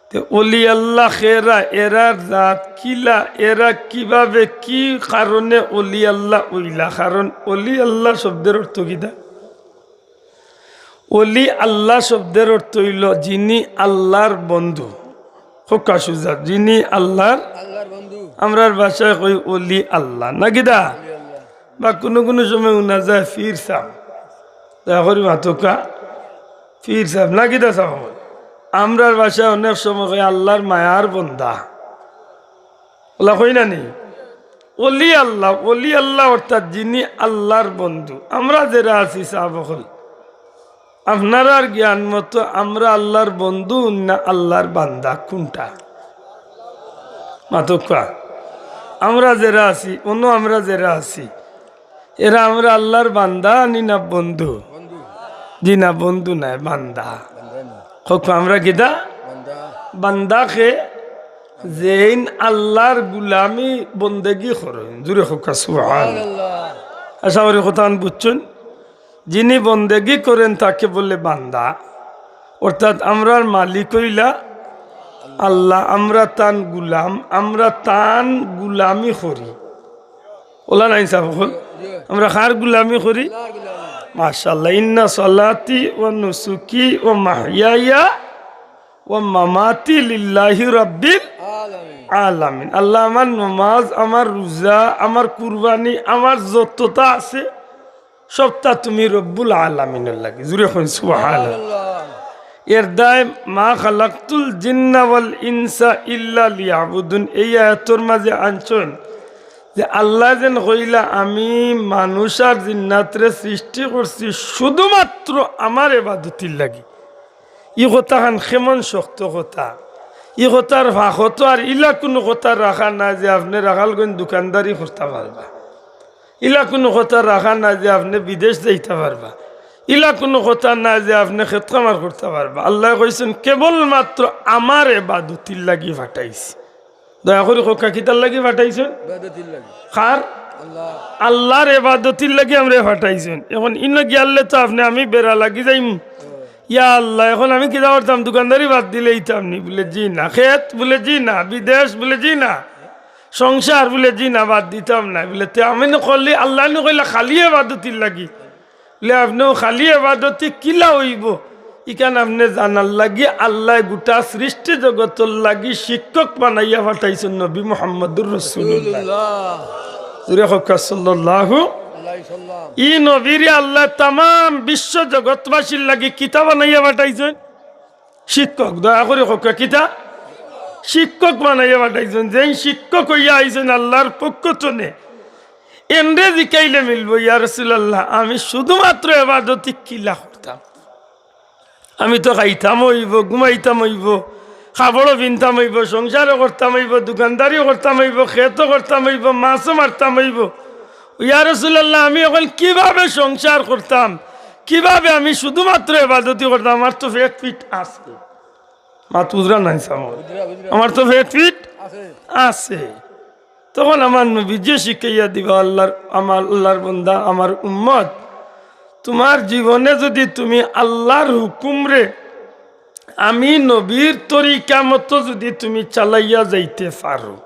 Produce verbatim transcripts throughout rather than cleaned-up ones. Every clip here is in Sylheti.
তে অলি আল্লাহ খেরা, এরার জাত কিলা, এরা কিভাবে, কি কারণে অলি আল্লাহ অইলা? কারণ অলি আল্লাহ শব্দের অর্থ কিতা? অলি আল্লাহ শব্দের অর্থ অইলো যিনি আল্লাহর বন্ধু। কউক্কা সুজা, যিনি আল্লাহর, আল্লাহর বন্ধু। আমরার ভাষায় কই অলি আল্লাহ, না কিতা? অলি আল্লাহ। বা কুনু কুনু সময় হুনা যায় পীর সাব। দয়া করি মাতউক্কা, পীর সাব, না কিতা সাব? আমরার ভাষায় অনেক সময় কই আল্লাহর মায়ার বন্দা। অলা কই না নি? অলি আল্লাহ, অলি আল্লাহ অর্থাৎ যিনি আল্লাহর বন্ধু। আমরা যেরা আছি সাব অকল, আপনারার জ্ঞান মতো আমরা আল্লাহর বন্ধু না আল্লাহর বান্দা, কুনটা? মাতউক্কা। আমরা যেরা আছি, অনো আমরা যেরা আছি, এরা আমরা আল্লাহর বান্দা নি না বন্ধু? জি না, বন্ধু নায়, বান্দা। কউক্কা, আমরা কিতা? বান্দা। বান্দা কে? যেইন আল্লাহর গুলামি বন্দেগি করইন। জুরে কউক্কা সুবহান। আশা করি কথাখান বুঝছইন। যিনি বন্দেগি করেন তাকে বলে বান্দা, অর্থাৎ আমরার মালিক অইলা আল্লাহ, আমরা তান গুলাম, আমরা তান গুলামি করি। অলা নায় সাব অকল? আমরা কার গুলামি করি? মাশাআল্লাহ। ইন্না সলাতি ওয়া নুসুকি ওয়া মাহইয়ায়া ওয়া মামাতি লিল্লাহি রাব্বিল আলামিন। আল্লাহ, আমার নমাজ, আমার রোজা, আমার কুরবানি, আমার যততা আছে, সবটা তুমি রব্বুল আলামিনর লাগি। জুরে কইন সুবহানাল্লাহ। এর দায় মা খালাকতুল জিন্না ওয়াল ইনসা ইল্লা লিয়াবুদুন। এই আয়াতর মাঝে আনছইন যে আল্লাহ যেন কইলা, "আমি মানুষ আর জিন্নাতরে সৃষ্টি করছি শুধুমাত্র আমার ইবাদতির লাগি।" ই কথাখান কেমন শক্ত কথা। ই কথার ফাঁকো তো আর ইলা কুনু কথা রাখা না যে আপনে রাখালগঞ্জ দোকানদারি করতা পারবা। ইলা কুনু কথা রাখা না যে আপনে বিদেশ যাইতা পারবা। ইলা কুনু কথা না যে আপনে খেত কামার করতা পারবা। আল্লায় কইছইন, "কেবলমাত্র আমার ইবাদতির লাগি পাঠাইছি।" দয়া করি কউক্কা, কিতার লাগি পাঠাইছইন? ইবাদতির লাগি। কার? আল্লাহ। আল্লাহর ইবাদতির লাগি আমরারে পাঠাইছইন। এখন ইনো গিয়ালে তো আপনে আমি বেড়া লাগি যাইমু। ইয়া আল্লাহ, এখন আমি কিতা করতাম? দোকানদারি বাদ দিলে অইতাম নি? বুলে, "জি না।" খেত? বুলে, "জি না।" বিদেশ? বুলে, "জি না।" সংসার? বুলে, "জি না, বাদ দিতাম না।" বুলে, "তে আমি নু কইলি, আল্লায় নু কইলা খালি ইবাদতির লাগি।" বুলে, "আপনেও খালি ইবাদতি কিলা অইবো?" ইখান আপনে জানার লাগি আল্লায় গোটা সৃষ্টি জগতর লাগি শিক্ষক বানাইয়া পাঠাইছইন নবী মুহাম্মদুর রাসূলুল্লাহ। রাসূলুল্লাহ। জুরে কউক্কা সাল্লাল্লাহু আলাইহি সাল্লাম। ই নবীরে আল্লায় তামাম বিশ্ব জগতবাসীর লাগি কিতা বানাইয়া পাঠাইছইন? শিক্ষক। দয়া করি কউক্কা, কিতা? শিক্ষক বানাইয়া পাঠাইছইন। যেইন শিক্ষক অইয়া আইছইন আল্লাহর পক্ষ তনে, এনরে জিকাইলে মিলবো, "ইয়া রাসূলুল্লাহ, আমি শুধুমাত্র ইবাদতি কিলা করতাম?" আমি তো খাইতাম অইবো, ঘুমাইতাম অইবো, কাপড়ও পিনতাম অইবো, সংসারও করতাম অইবো, দোকানদারিও করতাম অইবো, খেতও করতাম অইবো, মাছও মারতাম অইবো। ইয়া রাসূলুল্লাহ, আমি অখন কিভাবে সংসার করতাম? কিভাবে আমি শুধুমাত্র ইবাদতি করতাম? আমার তো পেট পিট আছে। মাত বুঝরা নায় সাব? বুঝরা, বুঝরা। আমার তো পেট পিট আছে। আছে। তখন আমার নবীজিয়ে শিখাইয়া দিবা, আল্লাহর, আমার আল্লাহর বন্দা, আমার উম্মত, তুমার জীবনে যুদি তুমি আল্লাহর হুকুমরে আমি নবীর তরিকা মতো যুদি তুমি চালাইয়া যাইতে পারো,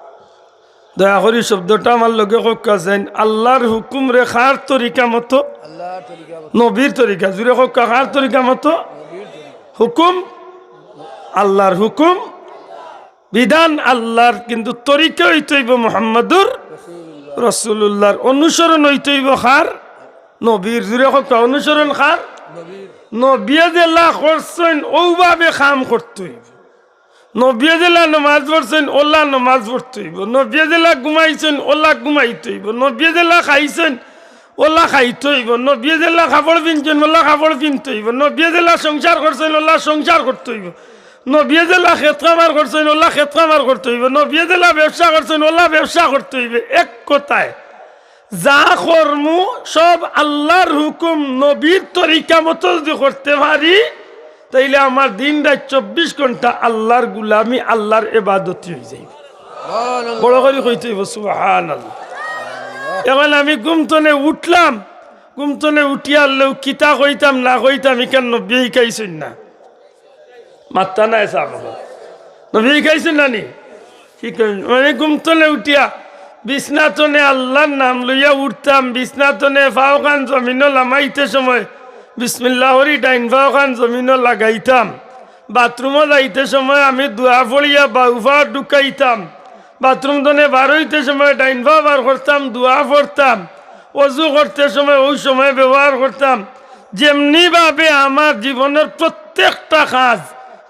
দয়া করি শব্দটা আমার লগে কউক্কা চাইন, আল্লাহর হুকুমরে কার তরিকা মতো? আল্লাহর তরিকা মতো। নবীর তরিকা। জুরে কউক্কা, কার তরিকা মতো? নবীর তরিকা। হুকুম আল্লাহর হুকুম, বিধান আল্লাহর, কিন্তু তরিকা অইতে অইবো মুহাম্মাদুর রাসূলুল্লাহ। রাসূলুল্লাহর। অনুসরণ অইতে অইবো কার? নবীর। জুরে কউক্কা, অনুসরণ কার? নবীর। নবিয়ে যেলা করছইন, অউভাবে কাম করতে অইবো। নবিয়ে যেলা নমাজ পড়ছইন, অলা নমাজ পড়তে অইবো। নবিয়ে যেলা ঘুমাইছইন, অলা ঘুমাইতে অইবো। নবিয়ে যেলা খাইছইন, অলা খাইতে অইবো। নবিয়ে যেলা কাপড় পিনছইন, অলা কাপড় পিনতে অইবো। নবিয়ে যেলা সংসার করছইন, অলা সংসার করতে অইবো। নবিয়ে যেলা খেত কামার করছইন, অলা খেত কামার করতে অইবো। নবিয়ে যেলা ব্যবসা করছইন, অলা ব্যবসা করতে অইবো। এক কথায়, যা করমু সব আল্লাহর হুকুম নবীর তরিকা মতো যুদি করতে পারি, তাইলে আমার দিন রাইত চব্বিশ ঘন্টা আল্লাহর গুলামি, আল্লাহর ইবাদতি অইযাইবো। বড় করি কইতে অইবো, সুবহানাল্লাহ। অখন আমি ঘুম তনে উঠলাম, ঘুম তনে উঠিয়া আরলেও কিতা কইতাম না কইতাম, ইখান নবিয়ে শিখাইছইন না। মাত্তা নাই সাব। নবী শিখাইছইন না নি? শিখাইছইন। মানে ঘুম তনে উঠিয়া বিছনা তনে আল্লার নাম লইয়া উঠতাম, বিছনা তনে পাওখান জমিনো লামাইতে সময় বিসমিল্লাহ করি ডাইন পাওখান জমিনো লাগাইতাম। বাথরুমো যাইতে সময় আমি দোয়া পড়িয়া বাউ পাও ঢুকাইতাম। বাথরুম তনে বার অইতে সময় ডাইন পাও বার করতাম, দোয়া পড়তাম। অজু করতে সময় অউ সময় ব্যবহার করতাম। যেমনি ভাবে আমার জীবনর প্রত্যেকটা কাজ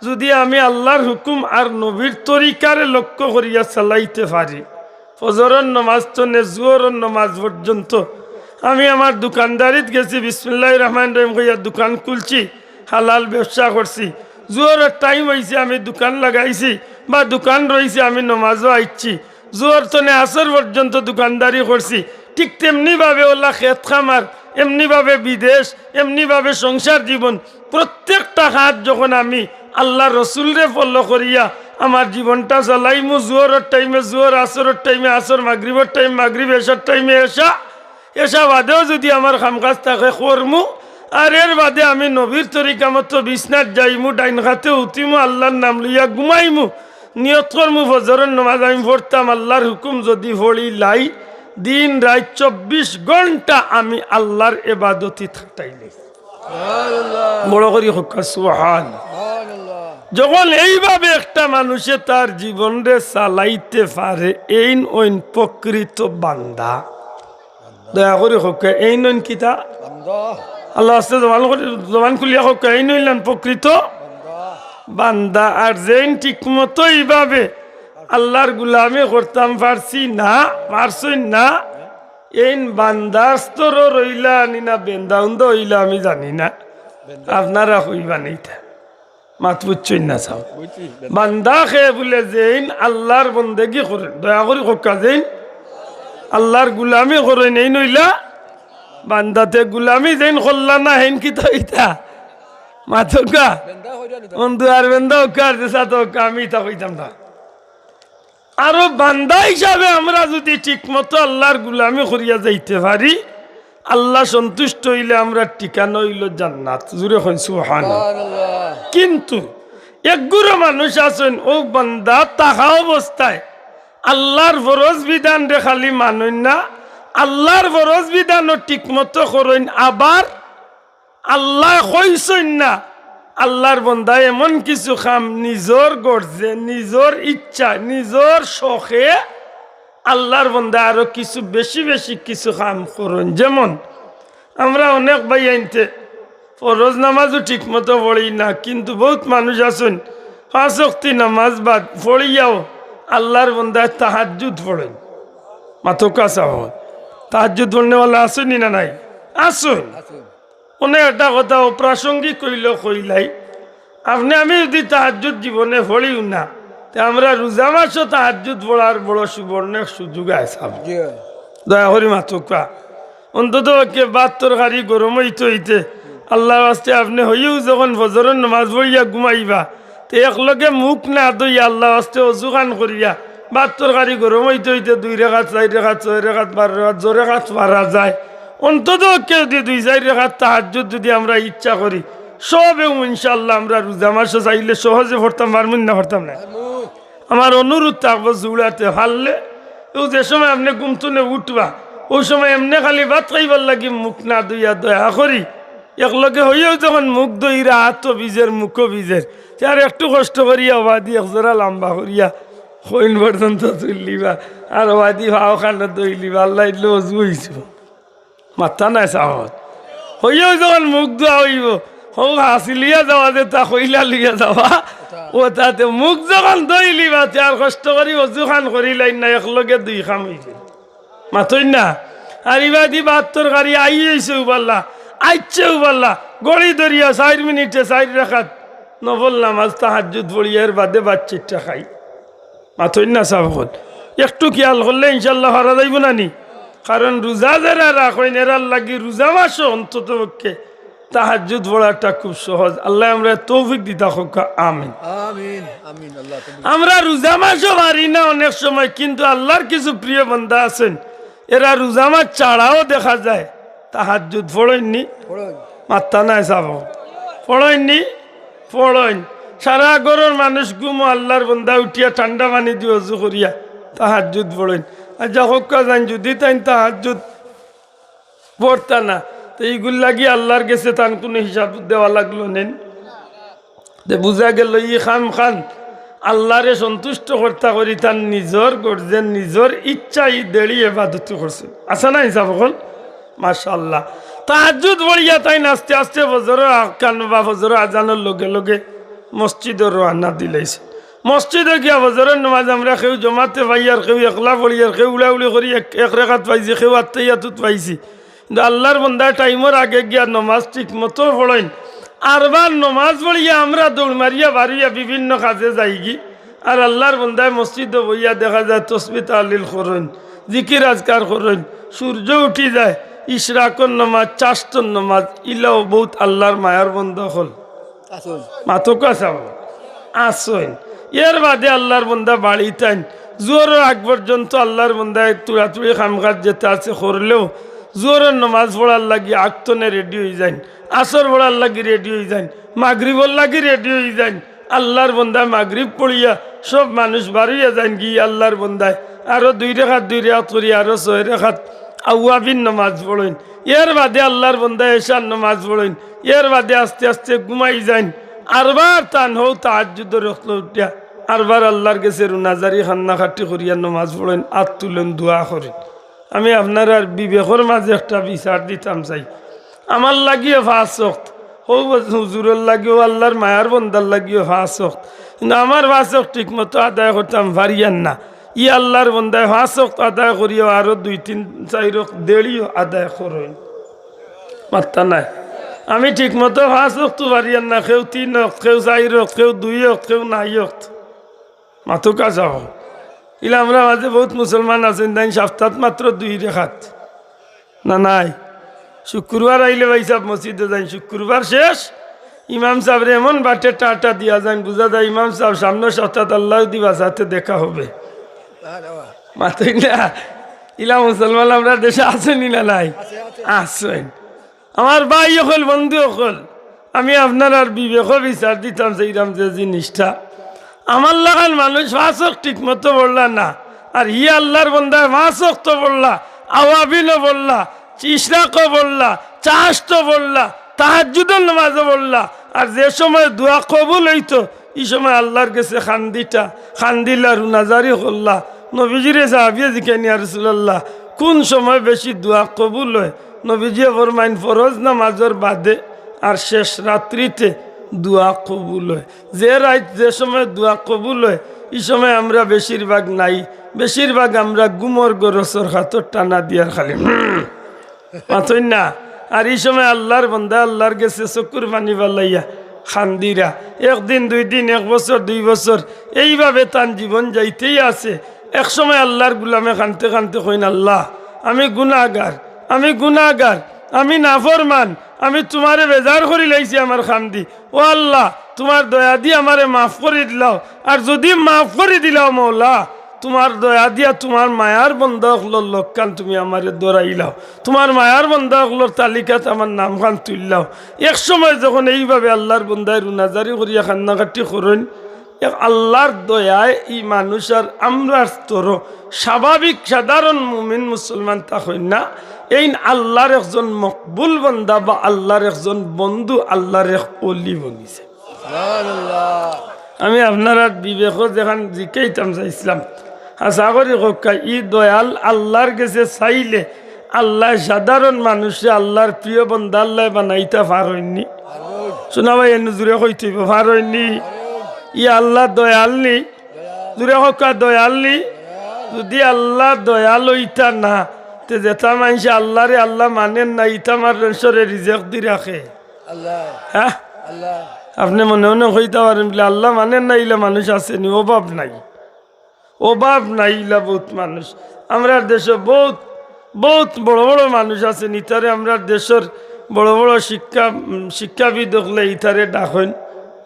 যুদি আমি আল্লার হুকুম আর নবীর তরিকারে লক্ষ্য করিয়া চালাইতে পারি, ফজরর নমাজ তনে জুহরর নমাজ পর্যন্ত আমি আমার দোকানদারিত গেছি, বিসমিল্লাহির রহমানির রহিম কইয়া দোকান খুলছি, হালাল ব্যবসা করছি। জুহরর টাইম অইছে, আমি দোকান লাগাইছি বা দোকান রইছে, আমি নমাজো আইছি। জুহর তনে আসর পর্যন্ত দোকানদারি করছি। ঠিক তেমনি ভাবে অলা খেত খামার, এমনি ভাবে বিদেশ, এমনি ভাবে সংসার জীবন, প্রত্যেকটা কাজ যখন আমি আল্লার রসুলরে ফলো করিয়া আমার জীবনটা চালাইমু, জুহরর টাইমে জুহর, আসরর টাইমে আসর, মাগরিবর টাইম মাগরিব, এশার টাইমে এশা, এশা বাদেও যুদি আমার কাম কাজ থাকে করমু, আর এর বাদে আমি নবীর তরিকা মতো বিছনাত যাইমু, ডাইন কাতে উঠিমু, আল্লার নাম লইয়া ঘুমাইমু, নিয়ত করমু ফজরর নমাজ আমি পড়তাম, আল্লার হুকুম যুদি পড়িলাই, দিন রাইত চব্বিশ ঘন্টা আমি আল্লার এবাদতি কাটাইলাই। বড় করি কউক্কা সুবহান। যখন এইভাবে একটা মানুষে তার জীবনরে চালাইতে পারে, এইন অইন প্রকৃত বান্দা। দয়া করি কউক্কা, এইন অইন কিতা? আল্লার ওয়াস্তে জবান করি, জবান খুলিয়া কউক্কা, এইন অইলান প্রকৃত বান্দা। আর যেইন ঠিক মতো এইভাবে আল্লার গুলামি করতাম পারছি না, পারছইন না, এইন বান্দার স্তরো রইলা নি না বেন্দা উন্দা অইলা আমি জানি না, আপনারা কইবা নি ইতা। মাত বুঝছইন না চাও। বান্দা কে বুলে যেইন আল্লার বন্দেগি করইন, দয়া করি কউক্কা, যেইন আল্লার গুলামি করইন, এইন অইলা বান্দা। তে গুলামি যেইন করলা না, হেইন কিতা অইতা? মাতউক্কা। বন্ধু আর বেন্দা অউক্কা আর যেছা তো অউক্কা, আমি ইতা কইতাম না। আরো বান্দা হিসাবে আমরা যুদি ঠিক মতো আল্লার গুলামি করিয়া যাইতে পারি, আল্লা সন্তুষ্ট অইলে আমরার ঠিকানা অইলো জান্নাত। জুরে কইন সুবহানাল্লাহ। কিন্তু একগুলো মানুষ আছইন, অউ বান্দা থাকা অবস্থায় আল্লার ফরজ বিধানরে খালি মানইন না, আল্লার ফরজ বিধানও ঠিক মতো করইন, আবার আল্লায় কইছইন না, আল্লার বন্দায় এমন কিছু কাম নিজর গর্জে, নিজর ইচ্ছায়, নিজর শখে আল্লার বন্দায় আরো কিছু বেশি বেশি কিছু কাম করইন। যেমন আমরা অনেক ভাইয়াইন্তে ফরজ নামাজও ঠিক মতো পড়ি না, কিন্তু বউত মানুষ আছইন পাঁচ ওয়াক্তি নামাজ বাদ পড়িয়াও আল্লার বন্দায় তাহাজ্জুদ পড়ইন। মাতউক্কা চাও, তাহাজ্জুদ পড়নেওয়ালা আছইন নি না নাই? আছইন। অনে একটা কথা অপ্রাসঙ্গিক অইলেও কইলাই, আপনে আমি যুদি তাহাজ্জুদ জীবনে পড়িও না, তে আমরা রোজা মাসও তাহাজ্জুদ পড়ার বড় সুবর্ণ এক সুযোগ আয় সাব। জি অয়। দয়া করি মাতউক্কা। অন্তত পক্ষে ভাত তরকারি গরম অইতে অইতে আল্লার ওয়াস্তে আপনে হইয়াও যখন ফজরর নামাজ পড়িয়া ঘুমাইবা, তে একলগে মুখ না ধইয়া আল্লার ওয়াস্তে অজুখান করিয়া ভাত তরকারি গরম অইতে অইতে দুই রেকাত, চাইর রেকাত, ছয় রেকাত, বারো রেকাত, যে রেকাত পারা যায়, অন্তত পক্ষে যুদি দুই চাইর রেকাত তাহাজ্জুদ যুদি আমরা ইচ্ছা করি, সবেউ ইনশাআল্লাহ আমরা রোজা মাসো চাইলে সহজে পড়তাম পারমু নি না পারতাম নায়? আমার অনুরোধ থাকবো জুড়াতে পারলে, অউ যে সময় আপনে ঘুম তুনে উঠবা, অউ সময় এমনে খালি ভাত খাইবার লাগি মুখ না ধইয়া দয়া করি একলগে হইয়াও যখন মুখ ধইরা আতও ভিজের, মুখও ভিজের, তে আর একটু কষ্ট করিয়া অবাদি একজরা লাম্বা করিয়া কইন পর্যন্ত তুলিলিবা, আর অবাদি পাওখানো ধইলিবা, আল্লাহ ইল্লে অজু অইছে। মাত্তা নাই চাওত। হইয়াও যখন মুখ ধোয়া অইবো, হউ হাসি লইয়া যাওয়া যেতা কইলা লইয়া যাওয়া, অতাতে মুখ যখন ধইলিবা, তে আর কষ্ট করি অজুখান করিলাইন না, একলগে দুই কাম অইছে। মাতইন না? আর ইবাদি ভাত তরকারি আইছে উবাল্লা, আইছে উবাল্লা, ঘড়ি ধরিয়া চাইর মিনিটে চাইর রেকাত নফল নামাজ তাহাজ্জুদ পড়িয়া এর বাদে ভাত চাইট্টা খাই। মাতইন না সাব অকল। একটু খিয়াল করলে ইনশাআল্লাহ পারা যাইবো না নি? কারণ রোজা যেরা রাখইন, এরার লাগি রোজা মাসো অন্তত পক্ষে তাহাজ্জুদ পড়াটা খুব সহজ। আল্লায় আমরারে তৌফিক দিতা কউক্কা, আমিন। আমিন, আমিন। আল্লাহ তুমি আমরা রোজা মাসো পারি না অনেক সময়, কিন্তু আল্লার কিছু প্রিয় বান্দা আছইন, এরা রোজা মাস ছাড়াও দেখা যায় তাহাজ্জুদ পড়ইন নি? পড়ইন। মাত্তা নাই সাব অকল। পড়ইন নি? পড়ইন। সারা ঘরর মানুষ ঘুমো, আল্লার বন্দা উঠিয়া ঠান্ডা পানি দি অজু করিয়া তাহাজ্জুদ পড়ইন। আর যা হক্কা যাইন, যুদি তাইন তাহাজ্জুদ পড়তা না, তে ইগুর লাগি আল্লার গেছে তান কুনু হিসাব দেওয়া লাগলো নি? তে বুঝা গেল ই কাম খান আল্লারে সন্তুষ্ট করতা করি তান নিজর গর্জে, নিজর ইচ্ছা ই দেড়ি এবাদতি করছে। আছে না ইনসাফ অকল? মাশাআল্লাহ। তাহাজ্জুদ পড়িয়া তাইন আস্তে আস্তে ফজরর আজান বা ফজরর আজানর লগে লগে মসজিদো রওয়ানা দিলাইছে। মসজিদো গিয়া ফজরর নমাজ আমরা কেউ জমাতে পাইয়ার, কেউ একলা পড়িয়ার, কেউ উড়াউড়ি করি এক, এক রেকাত পাইছি, কেউ আত্তাহিয়াতুত পাইছি। কিন্তু আল্লার বন্দায় টাইমর আগে গিয়া নমাজ ঠিক মতো পড়ইন। আরবার নমাজ পড়িয়া আমরা দৌড় মারিয়া বারইয়া বিভিন্ন কাজে যাইগি। আর আল্লার বন্দায় মসজিদো বইয়া দেখা যায় তসবি তাহলিল করইন, জিকির আজকার করইন। সূর্য উঠি যায়, ইশরাকর নমাজ, চাস্তর নমাজ, ইলাও বউত আল্লার মায়ার বন্দা অকল। আছে। মাতকা চাও। আছইন। এর বাদে আল্লার বন্দা বাড়িত আইন। জোহরর আগ পর্যন্ত আল্লার বন্দায় তুড়াতুড়ি কামকাজ যেতা আছে করলেও জোহরর নমাজ পড়ার লাগি আগতনে রেডি অইযাইন, আসর পড়ার লাগি রেডি অইযাইন, মাগরিবর লাগি রেডি অইযাইন। আল্লার বন্দায় মাগরিব পড়িয়া সব মানুষ বারইয়া যাইনগি, আল্লার বন্দায় আরো দুই রেকাত দুই রেকাত করি আরো ছয় রেকাত আউয়াবিন নমাজ পড়ইন। এর বাদে আল্লার বন্দায় এশার নমাজ পড়ইন। এর বাদে আস্তে আস্তে ঘুমাই যাইন। আরবার তান হউ তাহাজ্জুদর অক্ত উঠিয়া আরবার আল্লার গেছে রুনাজারি কান্নাকাটি করিয়া নমাজ পড়ইন, আত তুলইন, দোয়া করইন। আমি আপনারার বিবেকর মাঝে একটা বিচার দিতাম চাই। আমার লাগিও পাঁচ ওয়াক্ত, হউ হুজুরর লাগিও, আল্লার মায়ার বন্দার লাগিও পাঁচ ওয়াক্ত, কিন্তু আমার পাঁচ ওয়াক্ত ঠিক মতো আদায় করতাম পারিয়ার না। ই আল্লার বন্দায় পাঁচ ওয়াক্ত আদায় করিও, আরো দুই তিন চাইর ওয়াক্ত দেড়িও আদায় করইন। মাত্তা নাই। আমি ঠিক মতো পাঁচ ওয়াক্ত পারিয়ার না, কেউ তিন ওয়াক্ত, কেউ চাইর ওয়াক্ত, কেউ দুই ওয়াক্ত, কেউ নাই ওয়াক্ত। মাতকা চাও। ইলা আমরা মাঝে বউত মুসলমান আছইন, তাইন সাপ্তাত মাত্র দুই রেকাত। না নাই? শুক্রবার আইলে ভাইসাব মসজিদো যাইন, শুক্রবার শেষ, ইমাম সাবরে এমন বাটে টাটা দিয়া যাইন, বুঝা যায় ইমাম সাব সামনর সাপ্তাত আল্লায় যুদি বাচায় তে দেখা হবে। মাতইন না? ইলা মুসলমান আমরার দেশো আছইন নি না নাই? আছইন। আমার ভাই অকল, বন্ধু অকল, আমি আপনারার বিবেকো বিচার দিতাম চাইরাম যে জিনিসটা, আমার লাখান মানুষ পাঁচ ওয়াক্ত ঠিক মতো পড়লা না, আর হি আল্লার বন্দায় পাঁচ ওয়াক্ত পড়লা, আওয়াবিনও পড়লা, ইশরাকও পড়লা, চাস্তও পড়লা, তাহাজ্জুদর নমাজও পড়লা, আর যে সময় দোয়া কবুল অইতো, ই সময় আল্লার গেছে কান্দিটা, কান্দিলা, রুনাজারি করলা। নবীজিরে সাহাবিয়ে জিকাইন, "ইয়া রাসূলুল্লাহ, কুন সময় বেশি দোয়া কবুল অয়?" নবীজিয়ে ফরমাইন, "ফরজ নামাজর বাদে আর শেষ রাত্রিতে দোয়া কবুল অয়।" যে রাইত যে সময় দোয়া কবুল অয়, ই সময় আমরা বেশিরভাগ নাই, বেশিরভাগ আমরা ঘুমর ঘরো সরকাতর টানা দিয়ার খালি, হুম। মাতইন না? আর ই সময় আল্লার বন্দা আল্লার গেছে চকুর পানি ফালাইয়া কান্দিরা। একদিন, দুই দিন, এক বছর, দুই বছর, এইভাবে তান জীবন যাইতেই আছে। এক সময় আল্লার গুলামে কানতে কানতে কইন, "আল্লাহ, আমি গুনাগার, আমি গুনাগার, আমি নাফরমান, আমি তুমারে বেজার করিলাইছি আমার কাম দি। ও আল্লাহ, তুমার দয়া দি আমারে মাফ করি দিলাও, আর যুদি মাফ করি দিলাও মওলা, তুমার দয়া দিয়া তুমার মায়ার বন্দা অকলর লগ খান তুমি আমারে ধরাইলাও, তুমার মায়ার বন্দা অকলর তালিকাত আমার নাম খান তুলিলাও।" এক সময় যখন এইভাবে আল্লার বন্দায় রুনাজারি করিয়া কান্নাকাটি করইন, এক আল্লার দয়ায় ই মানুষ আর আমরার স্তরো স্বাভাবিক সাধারণ মুমিন মুসলমান তা অইন না, এইন আল্লার একজন মকবুল বন্দা বা আল্লার একজন বন্ধু, আল্লার এক অলি বনিছে। সুবহানাল্লাহ। আমি আপনারার বিবেকো যেখান জিকাইতাম চাইছিলাম, আশা করি কউক্কা, ই দয়াল আল্লার গেছে চাইলে আল্লায় সাধারণ মানুষরে আল্লার প্রিয় বন্দা আল্লায় বানাইতা পারইন নি? শোনা ভাই, এনে জুরে কইতে অইবো, পারইন নি? ই আল্লা দয়াল নি? জুরে কউক্কা, দয়াল নি? যুদি আল্লা দয়াল অইতা না, তে যেতা মানষে আল্লারে আল্লা মানের না, ইতা মানষরে রিজেক্ট দি রাখে। আল্লাহ। হ্যাঁ? আল্লাহ। আপনে মনে মনে কইতা পারইন বুলে, "আল্লা মানের না, ইলা মানুষ আছে নি?" অভাব নাই, অভাব নাই, ইলা বউত মানুষ। আমরার দেশো বউত, বউত বড় বড় মানুষ আছে নি, ইতারে আমরার দেশর বড় বড় শিক্ষা, উম, শিক্ষাবিদ অকলে ইতারে ডাকইন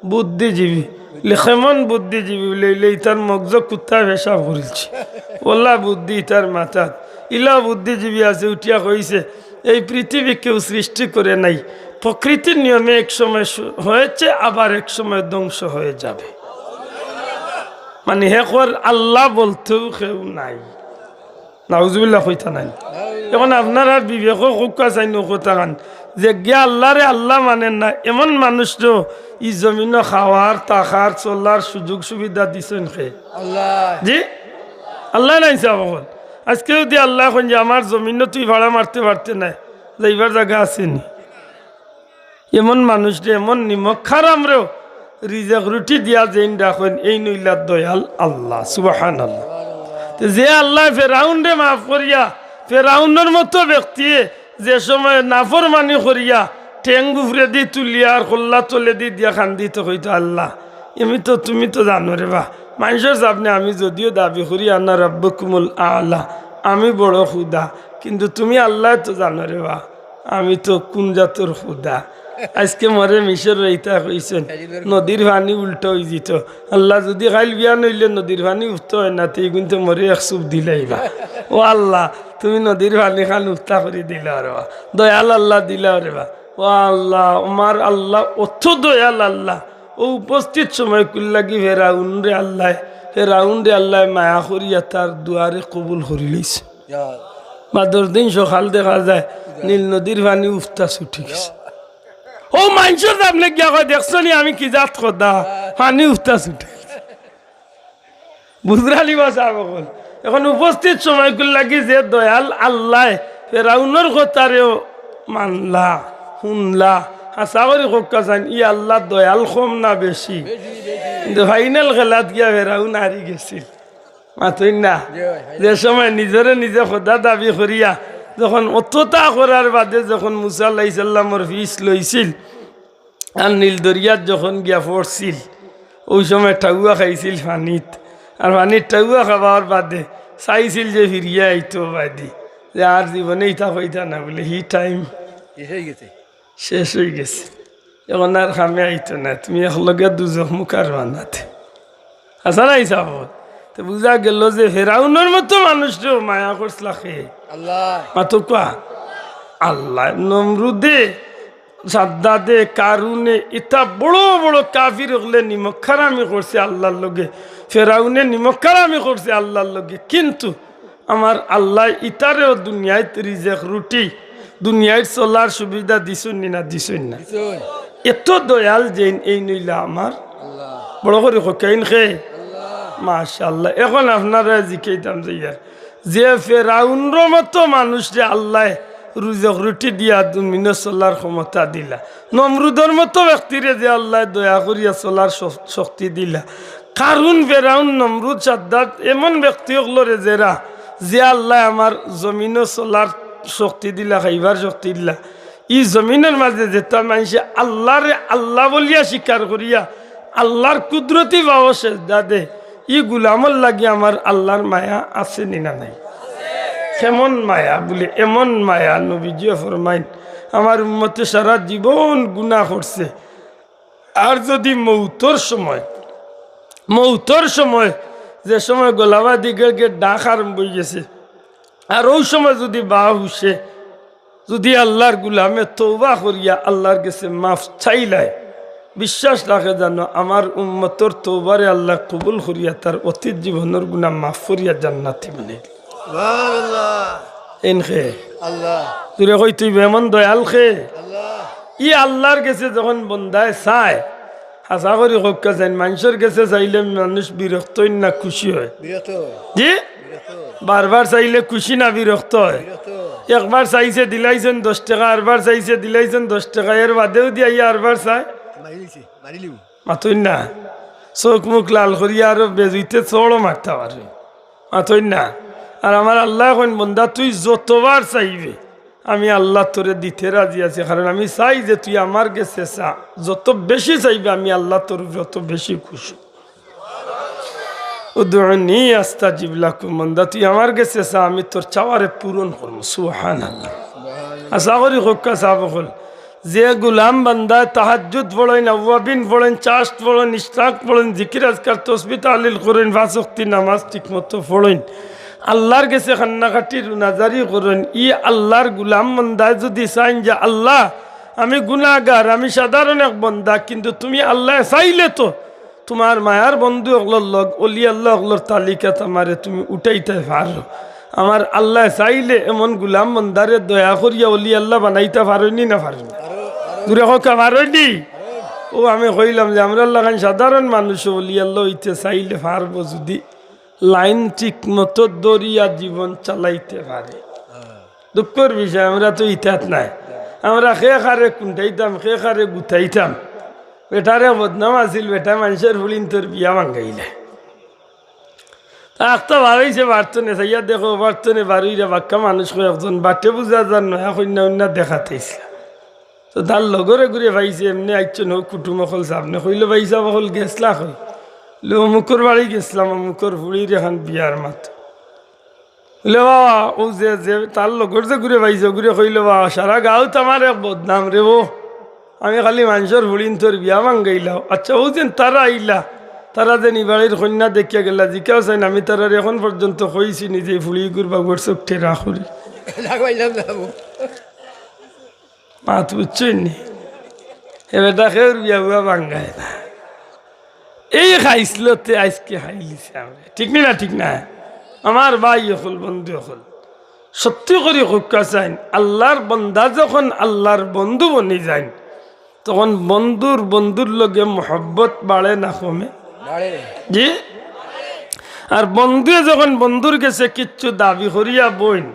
বুদ্ধিজীবী। লে কেমন বুদ্ধিজীবী বুলে, ইলে ইতার মগজো কুত্তায় পেশাব করিলছে। ওলা বুদ্ধি ইতার মাথাত। ইলা বুদ্ধিজীবী আছে, উঠিয়া কইছে, এই পৃথিবী কেউ সৃষ্টি করে নাই, প্রকৃতির নিয়মে এক সময় সু-, হয়েছে, আবার এক সময় ধ্বংস হয়ে যাবে। মানে, হে কর আল্লাহ বলতেও কেউ নাই। নাউজুবিল্লাহ কইতা নাই। এখন আপনারার বিবেকও কউক্কা চাইন অউ কথাখান, যেগিয়ে আল্লাহরে আল্লাহ মানইন না, এমন মানুষরেও ই জমিনো খাওয়ার, থাকার, চলার সুযোগ সুবিধা দিছইন কে? আল্লাহ। জি? আল্লায় নায় নি সাব অকল? আইজকে যুদি আল্লায় কইন যে, "আমার জমিনো তুই ভাড়া মারতে পারতে নায়, যাইবার জাগা আছে নি?" এমন মানুষরে, এমন নিমক হারামরেও রিজেক রুটি দিয়া যেইন রাখইন, এইন অইলা দয়াল আল্লাহ। সুবহানাল্লাহ। তে যে আল্লায় ফেরাউনরে মাফ করিয়া, ফেরাউনর মতো ব্যক্তিয়ে যে সময় নাফরমানি করিয়া ঠেং উপরেদি তুলিয়া আর কল্লা তলেদি দিয়া কান্দিতো, কইতো, "আল্লাহ, এমি তো, তুমি তো জানো রে বা, মানষর সামনে আমি যুদিও দাবি করি, আনা রাব্বুকুমুল আলা, আমি বড় খুদা, কিন্তু তুমি আল্লায় তো জানো রে বা।" আমি তো কুন জাতর খুদা। আইজকে মরে মিশরর ইতা কইছইন, নদীর পানি উল্টা অইযিতো। আল্লাহ, যুদি কাইল বিয়ান অইলে নদীর পানি উফতা অয় না, তে ইগুইন্তে মরে এক চুপ দিলাইবা। ও আল্লাহ, তুমি নদীর পানিখান উফতা করি দিলাও রে বা। দয়াল আল্লাহ দিলাও রে বা। ও আল্লাহ, আমার আল্লাহ অত দয়াল আল্লাহ। অউ উপস্থিত সময়কুর লাগি ফেরাউনরে আল্লায়, ফেরাউনরে আল্লায় মায়া করিয়া তার দোয়ারে কবুল করিলাইছে। বাদর দিন সকাল দেখা যায় নীল নদীর পানি উফতা ছুটি গেছে। অউ মানষর সামনে গিয়া কয়, "দেখছো নি আমি কি জাত খুদা, পানি উফতা ছুটি।" বুঝরা নি বা সাব অকল? এখন উপস্থিত সময়কুর লাগি যে দয়াল আল্লায় ফেরাউনর কথারেও মানলা, হুনলা, হাছা করি কউক্কা চাইন, ই আল্লাহ দয়াল কম না বেশি? কিন্তু ফাইনাল খেলাত গিয়া ফেরাউন হারি গেছিল। মাতইন না? জি ভাই, ভাই। যে সময় নিজরে নিজে খুদা দাবি করিয়া, যখন অততা করার বাদে যখন মুসা আলাইহিস সালামর পিছ লইছিল, আর নীল দরিয়াত যখন গিয়া পড়ছিল, অউ সময় ঠাউয়া খাইছিল পানিত। আর পানিত ঠাউয়া খাবার বাদে চাইছিল যে ফিরিয়া আইতো বায়দি, যে আর জীবনে ইতা কইতা না বুলে, হি টাইম শেষ অইগেছে। শেষ অইগেছে, এখন আর কামে আইতো না, তুমি একলগে দুজখ মুখার বান্দাতে। হাছা নায় নি সাব অকল? তে বুঝা গেল যে ফেরাউনর মতো মানুষরেও মায়া করছলা কে? আল্লাহ। মাতউক্কা? আল্লাহ। নমরুদে, সাদ্দাদে, কারুনে, ইতা বড় বড় কাফির অকলে নিমক হারামি করছে আল্লাহর লগে, ফেরাউনে নিমক হারামি করছে আল্লাহর লগে, কিন্তু আমার আল্লায় ইতারেও দুনিয়াইত রিজেক রুটি, দুনিয়াইর চলার সুবিধা দিছইন নি না দিছইন না? দিছইন। এত দয়াল যেইন, এইন অইলা আমার আল্লাহ। বড় করি কউক্কা, এইন কে? আল্লাহ। মাশাআল্লাহ। এখন আপনারারে জিকাইতাম যাইয়ার, যে ফেরাউনর মতো মানুষরে আল্লায় রিজেক রুটি দিয়া জমিনো চলার ক্ষমতা দিলা, নমরুদর মতো ব্যক্তিরে যে আল্লায় দয়া করিয়া চলার শ-, শক্তি দিলা, কারুন, ফেরাউন, নমরুদ, সাদ্দাদ এমন ব্যক্তি অকলরে যেরা, যে আল্লায় আমার জমিনো চলার শক্তি দিলা, খাইবার শক্তি দিলা। ই জমিনর মাঝে যেতা মানষে আল্লারে আল্লাহ বলিয়া স্বীকার করিয়া, আল্লার কুদরতি পাও সেজদা দে, ই গুলামর লাগি আমার আল্লার মায়া আছে নি না নাই? কেমন মায়া বুলে, এমন মায়া, নবীজিয়ে ফরমাইন, আমার উম্মতে সারা জীবন গুনা করছে, আর যুদি মউতর সময়, মউতর সময়, যে সময় গলাবাদি গেড় গেড় ডাক আরম্ভ অইগেছে, আর অউ সময় যুদি বা হুশে যুদি আল্লার গুলামে তওবা করিয়া আল্লার গেছে মাফ চাইলায়, বিশ্বাস রাখে যেন আমার উম্মতর তওবারে আল্লায় কবুল করিয়া তার অতীত জীবনর গুনা মাফ করিয়া জান্নাতি বানাই দিলা। সুবহানাল্লাহ। এইন কে? আল্লাহ। জুরে কইতে অইবো, এমন দয়াল কে? আল্লাহ। ই আল্লার গেছে যখন বন্দায় চায়, হাছা করি কউক্কা যেইন, মানষর গেছে চাইলে মানুষ বিরক্ত অইন না খুশি অয়? বিরক্ত। জি? বিরক্ত। বারবার চাইলে খুশি না বিরক্ত অয়? বিরক্ত। একবার চাইছে দিলাইছইন দশ টেকা, আরবার চাইছে দিলাইছইন দশ টেকা, এর বাদেও দিয়া ইয়া আরবার চায়? মারি লিছে, মারি লিবো। মাতইন না? চউখ মুখ লাল করিয়া আরো বেজুইতে চড়ও মারতা পারে। মাতইন না? আর আমার আল্লায় কইন, "বন্দা, তুই যতবার চাইবে, আমি আল্লাহ তোরে দিতে রাজি আছি, কারণ আমি চাই যে তুই আমার গেছে চা, যত বেশি চাইবে আমি আল্লাহ তোর উপরে অত বেশি খুশি।" উদউনি আস্তাজিব লাকুম, বন্দা, তুই আমার গেছে চা, আমি তোর চাওয়ারে পূরণ করমু। সুবহানাল্লাহ। হাছা করি কউক্কা সাব অকল, যে গুলাম বান্দায় তাহাজ্জুদ পড়ইন, আওয়াবিন পড়ইন, চাশত পড়ইন, ইশরাক পড়ইন, জিকির আজকার, তসবি তাহলিল করইন, পাঁচ ওয়াক্তি নামাজ ঠিকমতো পড়ইন, আল্লার গেছে কান্নাকাটি রুনাজারি করইন, ই আল্লার গুলাম বান্দায় যুদি চাইন যে, "আল্লাহ, আমি গুনাগার, আমি সাধারণ এক বন্দা, কিন্তু তুমি আল্লায় চাইলে তো তুমার মায়ার বন্ধু অকলর লগ, অলি আল্লা অকলর তালিকাত আমারে তুমি উঠাইতায় পারো। আমার আল্লায় চাইলে এমন গুলাম বন্দারে দয়া করিয়া অলি আল্লা বানাইতা পারইন নি না পারইন নি? জুরে কউক্কা, পারইন নি? অউ আমি কইলাম যে আমরার লাখান সাধারণ মানুষও অলি আল্লা অইতে চাইলে পারবো, যুদি লাইন ঠিক মতো ধরিয়া জীবন চালাইতে পারে। দুঃখর বিষয়, আমরা তো ইতাত নাই। আমরা কে কারে কুন্টাইতাম, কে কারে গুতাইতাম। বেটারে বদনাম আছিল, বেটায় মানষর ফুড়িন্তর বিয়া ভাঙ্গাইলে। তা আখতা ভালাইছে পারতো নে, চাইয়া দেখো পারতো নে, বারইরা বাক্কা মানুষ কয় একজন বাটে বুঝা যার নয়া কইন্যা উইন্যা দেখাত আইছলা। তো তার লগরে ঘুরে পাইছে, এমনে আইচ্ছইন হউ কুটুম অকল সামনে, কইলো, "ভাইসাব অকল গেছলা কই?" বলে, "অমুকর বাড়ি গেছলাম, অমুকর ফুড়ির এখান বিয়ার মাত।" বলে, "বাবা, অউ যে, যে তার লগর যে ঘুরে পাইছে, ঘুরে কইলো, বাবা, সারা গাঁওত আমার এক বদনাম রে ও, আমি খালি মানষর ফুড়িন্তর বিয়া ভাঙ্গাইলাও।" আচ্ছা, অউ যেন তারা আইলা, তারা যেন ই বাড়ির কইন্যা দেখিয়া গেলা, জিকাও চাইন, আমি তারারে এখন পর্যন্ত কইছি নি যে ফুড়ি গুর বাবুর চোখ টেরা করি। মাত বুঝছইন নি? এ বেটা কেউর বিয়া বুয়া ভাঙ্গায় না। এই খাইছলতে আইজকে খাইলিছে আমরা। ঠিক নি না? ঠিক না? আমার ভাই অকল, বন্ধু অকল, সত্যি করি কউক্কা চাইন, আল্লার বন্দা যখন আল্লার বন্ধু বনি যাইন, তখন বন্ধুর, বন্ধুর লগে মহব্বত বাড়ে না কমে? বাড়ে। জি? আর বন্ধুয়ে যখন বন্ধুর গেছে কিচ্ছু দাবি করিয়া বইন,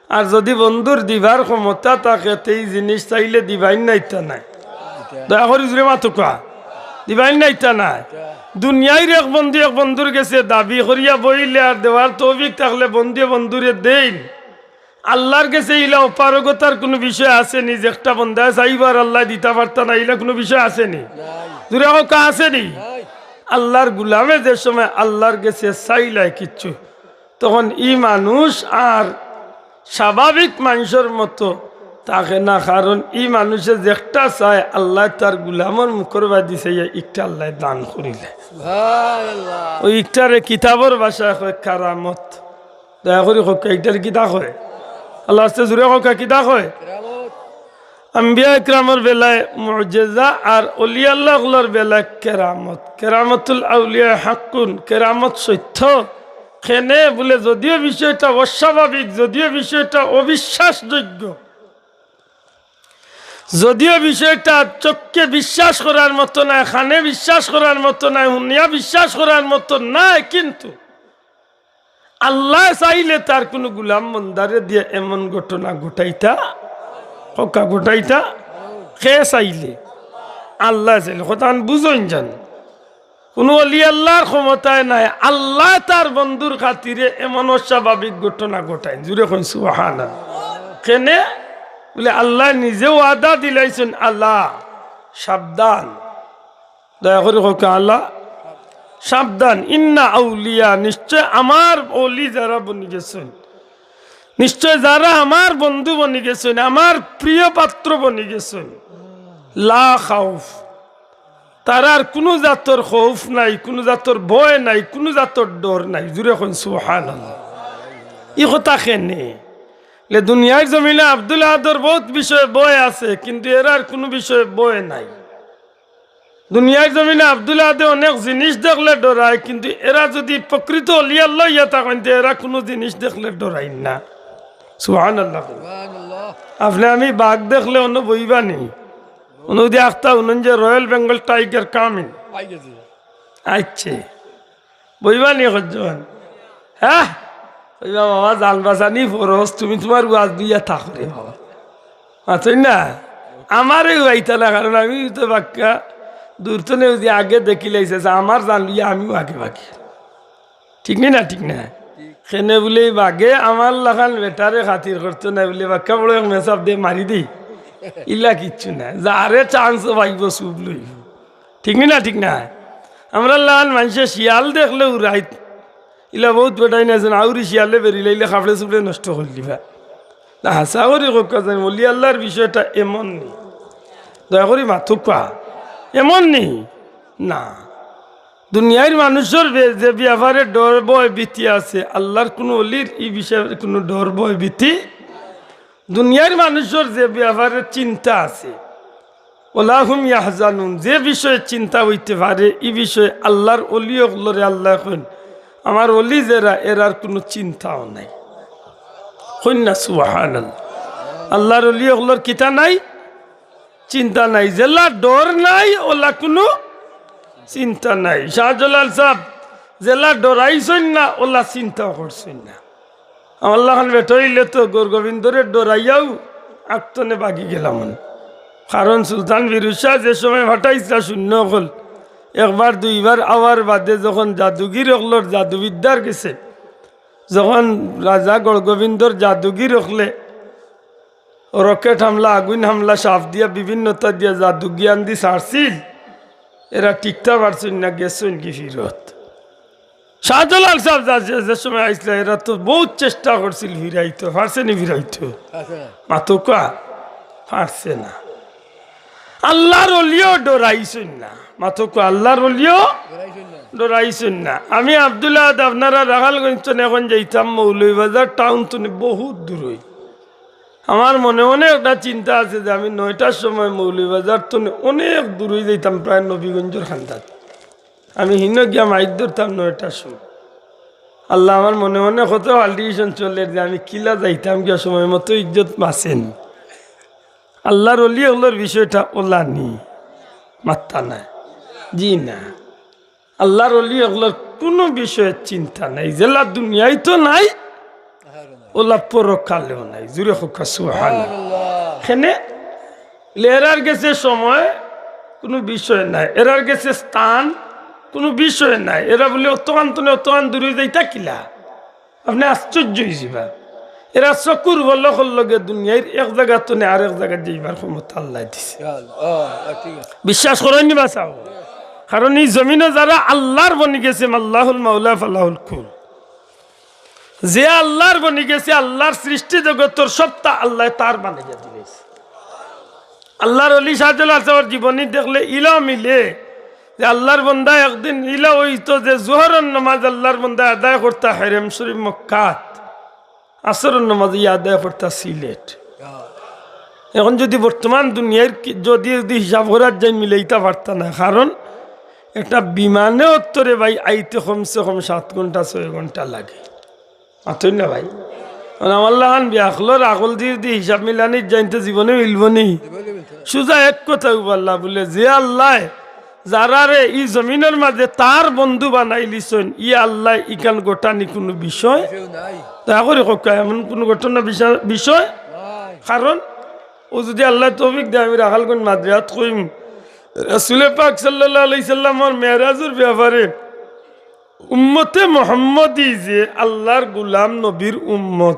আর যুদি বন্ধুর দিবার ক্ষমতা থাকে, তে ই জিনিস চাইলে দিবাইন না ইতা নায়। দয়া করি জুরে মাতউক্কা। দিবাইন না ইতা নায়। দুনিয়াইর এক বন্ধু এক বন্ধুর গেছে দাবি করিয়া বইলে আর দেওয়ার তৌফিক থাকলে বন্ধুয়ে বন্ধুরে দেইন। আল্লার গেছে ইলা অপারগতার কুনু বিষয় আছে নি? যে একটা বন্দায় চাইবো আর আল্লায় দিতা পারতা না, ইলা কুনু বিষয় আছে নি? জুরে কউক্কা, আছে নি? আল্লার গুলামে যে সময় আল্লার গেছে চাইলায় কিচ্ছু, তখন ই মানুষ আর স্বাভাবিক মানষর মতো থাকে না, কারণ ই মানুষে যেকটা চায়, আল্লায় তার গুলামর মুখর বায়দি চাইয়া ইকটা আল্লায় দান করিলে। সুবহানাল্লাহ। অউ ইকটারে কিতাবর ভাষায় কয় কারামত। দয়া করি কউক্কা, ইকটারে কিতা কয়? আল্লার ওয়াস্তে জুরে কউক্কা, কিতা কয়? আম্বিয়া একরামর বেলায় মুজিজা আর অলি আল্লা অকলর বেলায় কেরামত। কেরামতুল আউলিয়া হাক্কুন, কেরামত সত্য। কেনে বুলে, যদিও বিষয়টা অস্বাভাবিক, যদিও বিষয়টা অবিশ্বাসযোগ্য, যদিও বিষয়টা চক্ষে বিশ্বাস করার মতো নায়, কানে বিশ্বাস করার মতো নায়, হুনিয়া বিশ্বাস করার মতো নায়, কিন্তু আল্লায় চাইলে তার কুনু গুলাম বন্দারে দিয়া এমন ঘটনা ঘটাইতা, কউক্কা ঘটাইতা, কে চাইলে? আল্লায় চাইলে। কথাখান বুঝইন যান। কুনু অলি আল্লার ক্ষমতায় নায়, আল্লায় তার বন্ধুর খাতিরে এমন অস্বাভাবিক ঘটনা ঘটাইন। জুরে কইন সুবহানাল্লাহ। কেনে? বুলে আল্লায় নিজে ওয়াদা দিলাইছইন, আলা, সাবধান। দয়া করি কউক্কা, আলা, সাবধান। ইন্না আউলিয়া, নিশ্চয় আমার অলি যারা বনি গেছইন, নিশ্চয় যারা আমার বন্ধু বনি গেছইন, আমার প্রিয় পাত্র বনি গেছইন, লা খাউফ, তারার কুনু জাতর খৌফ নাই, কুনু জাতর ভয় নাই, কুনু জাতর ডর নাই। জুরে কইন সুবহানাল্লাহ। ই কথা কেনে? লে দুনিয়ার জমিনে আব্দুল আহাদর বউত বিষয়ে ভয় আছে, কিন্তু এরার কুনু বিষয়ে ভয় নাই। দুনিয়ার জমিনে আব্দুল আহাদে অনেক জিনিস দেখলে ডরায়, কিন্তু এরা যুদি প্রকৃত অলি আল্লা অইয়া থাকইন, তে এরা কুনু জিনিস দেখলে ডরাইন না। সুবহানাল্লাহ। সুবহানাল্লাহ। আপনে আমি বাঘ দেখলে অনো বইবা নি? অনো যুদি আখতা হুনইন যে Royal Bengal Tiger coming। আইগেছে। আইচ্ছে। বইবা নি কয়জন? হ্যাঁ? কইবা, "বাবা, জান বাচানি ফরজ, তুমি তুমার ওয়াজ দিয়া থাকো রে বাবা।" মাতইন না? আমারে উবাইতা না, কারণ আমি তো বাক্কা দূর তো নেই, যদি আগে দেখিলাইছে, যে আমার জান লইয়া আমিও আগে বাকি। ঠিক নি না? ঠিক না? কেনে বুলে এই বাঘে আমার লাখান বেটারে খাতির করতো না বুলে, বাক্কা বড় এক মেসাব দে মারি দেই। ইলা কিচ্ছু না, যারে chance পাইবো চুপ লইবো। ঠিক নি না? ঠিক না? আমরার লাখান মানষে শিয়াল দেখলেও রাইত ইলা বউত বেটাইন আছইন, আউরি শিয়ালে বেরিলাইলে কাপড়ে চুপড়ে নষ্ট করিলিবা। না, হাছা করি কউক্কা জানি, অলি আল্লার বিষয়টা এমন নি। দয়া করি মাতউক্কা, এমন নি? না। দুনিয়ার মানুষর বে-, যে ব্যাপারে ডর ভয় ভীতি আছে, আল্লার কুনু অলির ই বিষয়ে কুনু ডর ভয় ভীতি। দুনিয়ার মানুষর যে ব্যাপারে চিন্তা আছে, ওয়ালা হুম ইয়াহজানুন, যে বিষয়ে চিন্তা অইতে পারে, ই বিষয়ে আল্লার অলি অকলরে আল্লায় কইন, আমার অলি যেরা, এরার কুনু চিন্তাও নাই। কইন না সুবহানাল্লাহ। আল্লার অলি অকলর কিতা নাই? চিন্তা নাই। যেলা ডর নাই, ওলা কুনু চিন্তা নাই। শাহজালাল সাব যেলা ডরাইছইন না, ওলা চিন্তাও করছইন না। আমার লাখান বেটা অইলে তো গৌর গোবিন্দরে ডরাইয়াউ আগ তনে বাগি গেলাম অনে। কারণ সুলতান ফিরোজ শাহ যে সময় ফাটাইছলা সৈন্য অকল, একবার দুইবার আওয়ার বাদে যখন জাদুগির অকলর জাদুবিদ্যার গেছে, যখন রাজা গৌর গোবিন্দর জাদুগির অকলে রকেট হামলা, আগুইন হামলা, সাপ দিয়া, বিভিন্নতা দিয়া জাদু জ্ঞান দি ছাড়ছিল, এরা টিকতা পারছইন না, গেছইন গি ফিরত। শাহজালাল সাব যা-, যে, যে সময় আইছলা, এরা তো বউত চেষ্টা করছিল ফিরাইতো, পারছে নি ফিরাইতো? পারছে না। মাতউক্কা, পারছে না। আল্লার অলিও ডরাইছইন না। মাতউক্কা, আল্লার অলিও ডরাইছইন না। ডরাইছইন না। আমি আব্দুল আহাদ আপনারা রাখালগঞ্জ তনে এখন যাইতাম মৌলভীবাজার টাউন তনে বউত দূরই। আমার মনে মনে একটা চিন্তা আছে যে আমি নয়টার সময় মৌলভীবাজার তনে অনেক দূরই যাইতাম, প্রায় নবীগঞ্জর কান্দাত। আমি হিনো গিয়া মাইক ধরতাম নয়টার সময়। আল্লাহ, আমার মনে মনে কত altercation চলের যে আমি কিলা যাইতাম গিয়া সময় মতো ইজ্জত বাঁচেনি। আল্লার অলি অকলর বিষয়টা ওলা নি, মাত্তা নাই। জি না, আল্লার অলি অকলর কুনু বিষয়ে চিন্তা নাই, যেলা দুনিয়াইতো নাই, ওলা পরকালেও নাই। জুরে কউক্কা সুবহানাল্লাহ। কেনে? এরার গেছে সময় কুনু বিষয় নাই, এরার গেছে স্থান কুনু বিষয় নাই। এরা বুলে অতখান তনে অতখান দূরে যাইতা কিলা? আপনে আশ্চর্য অইযিবা। এরা চকুর পলকর লগে দুনিয়ার এক জাগা তনে আরেক জাগাত যাইবার ক্ষমতা আল্লায় দিছে। বিশ্বাস করইন নি বা চাও? কারণ ই জমিনো যারা আল্লার বনি গেছে, আল্লাহুল মাওলা ফালাহুল কুল। যে আল্লার বনি গেছে, আল্লার সৃষ্টি জগতর সবটা আল্লায় তার বানাইয়া দিলাইছে। আল্লার অলি শাহজালাল সাবর জীবনী দেখলে ইলা মিলে যে আল্লার বন্দা একদিন ইলা অইতো যে জোহরর নামাজ আল্লার বন্দা আদায় করতা হেরেম শরীফ মক্কাত, আসরর নামাজ ইয়া আদায় করতা সিলেট। এখন যদি বর্তমান দুনিয়ার কি-, যদি, যদি হিসাব করার যাই মিলাইতা পারতা না, কারণ একটা বিমানে উত্তরে ভাই আইতে কমসে কম সাত ঘন্টা ছয় ঘন্টা লাগে। মাতইন না ভাই। কারণ আমার লাখান বেআক্কলর আকল দি যদি হিসাব মিলানির যাইতে জীবনে মিলবো নি। সুজা এক কথা উবাল্লা বুলে, যে আল্লায় যারারে ই জমিনর মাঝে তার বন্ধু বানাইলিছইন, ই আল্লায় ইখান ঘটানি কুনু বিষয়? দয়া করি কউক্কা, এমন কুনু ঘটনা বিষয়, বিষয়? কারণ অউ যদি আল্লায় তৌফিক দেয়, আমি রাখালগঞ্জ মাদ্রিয়াত কইমু, রাসুলে পাক সাল্লাল্লাহু আলাইহি সাল্লামর মেরাজর ব্যাপারে উম্মতে মোহাম্মদী যে আল্লার গুলাম নবীর উম্মত,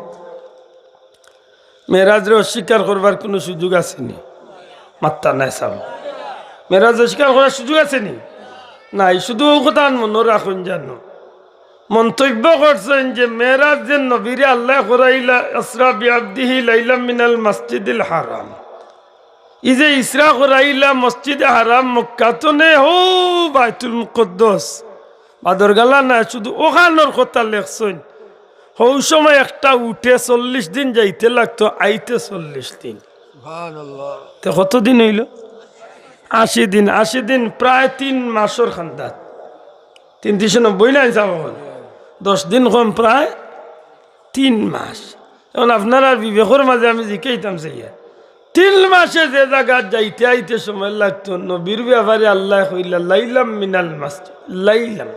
মেরাজরে অস্বীকার করবার কুনু সুযোগ আছে নি? মাত্তা নাই সাব। মেরাজ অস্বীকার করার সুযোগ আছে নি? নাই। শুধু অউ কথাখান মনো রাখইন জানো, মন্তব্য করছইন যে মেরাজ যে নবীরে আল্লায় করাইলা, আসরা বিআবদিহি লাইলাম মিনাল মসজিদিল হারাম, ই যে ইসরা করাইলা মসজিদে হারাম মক্কা তনে হউ বাইতুল মুকদ্দস, বাদর গালা না, শুধু অখানর কথা লেখছইন। হউ সময় একটা উটে চল্লিশ দিন যাইতে লাগতো, আইতে চল্লিশ দিন। সুবহানাল্লাহ। তে কত দিন অইলো? আশি দিন। আশি দিন প্রায় তিন মাসর কান্দাত। তিন তিরিশে নব্বই না হিসাব অখন। দশ দিন কম প্রায় তিন মাস। এখন আপনারার বিবেকর মাঝে আমি জিকাইতাম চাইয়া, তিন মাসে যে জাগাত যাইতে আইতে সময় লাগতো, নবীর ব্যাপারে আল্লায় কইলা, "লাইলাম মিনাল মসজিদ, লাইলাম।"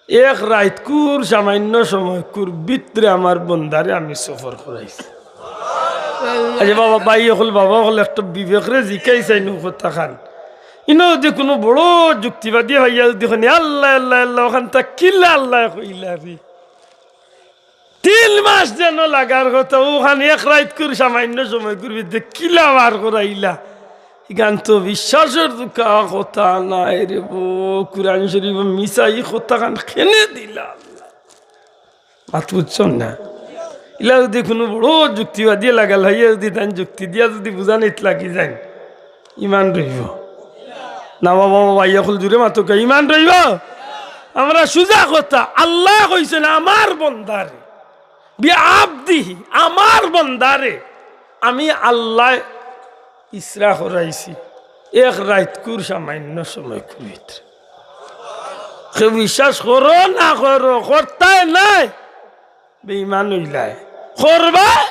এক রাইতকুর সামান্য সময়কুর ভিতরে আমার বন্দারে আমি সফর করাইছি। আচ্ছা বাবা, ভাই অকল, বাবা অকল, একটু বিবেকরে জিকাই চাইন অউ কথাখান। ইনো যদি কুনু বড় যুক্তিবাদী অইয়া যদি কইন, "আল্লাহ, আল্লাহ, আল্লাহ, অখানতা কিলা আল্লায় কইলা রে?" তিন মাস যেন লাগার কথা, অখান এক রাইতকুর সামান্য সময়কুর ভিতরে কিলা বার করাইলা? ইখান তো বিশ্বাসর দুকা কথা নায় রে বো। কুরআন শরীফো মিছা ই কথাখান কেনে দিলা? মাত বুঝছইন না? ইলা যদি কুনু বড় যুক্তিবাদী লাগাল অইয়া যদি তাইন যুক্তি দিয়া যদি বুঝানিত লাগি যাইন, ইমান রইবো? না বাবা, বাবা, ভাই অকল জুরে মাতউক্কা, ইমান রইবো? আমরা সুজা কথা, আল্লায় কইছইন, "আমার বন্দারে, বিআবদিহি, আমার বন্দারে আমি আল্লায় ইসরা করাইছি।" এক রাইতকুর সামান্য সময় কুড়িত। কেউ বিশ্বাস করো না করো, করতায় নায়, বেঈমান অইলায়। করবায়,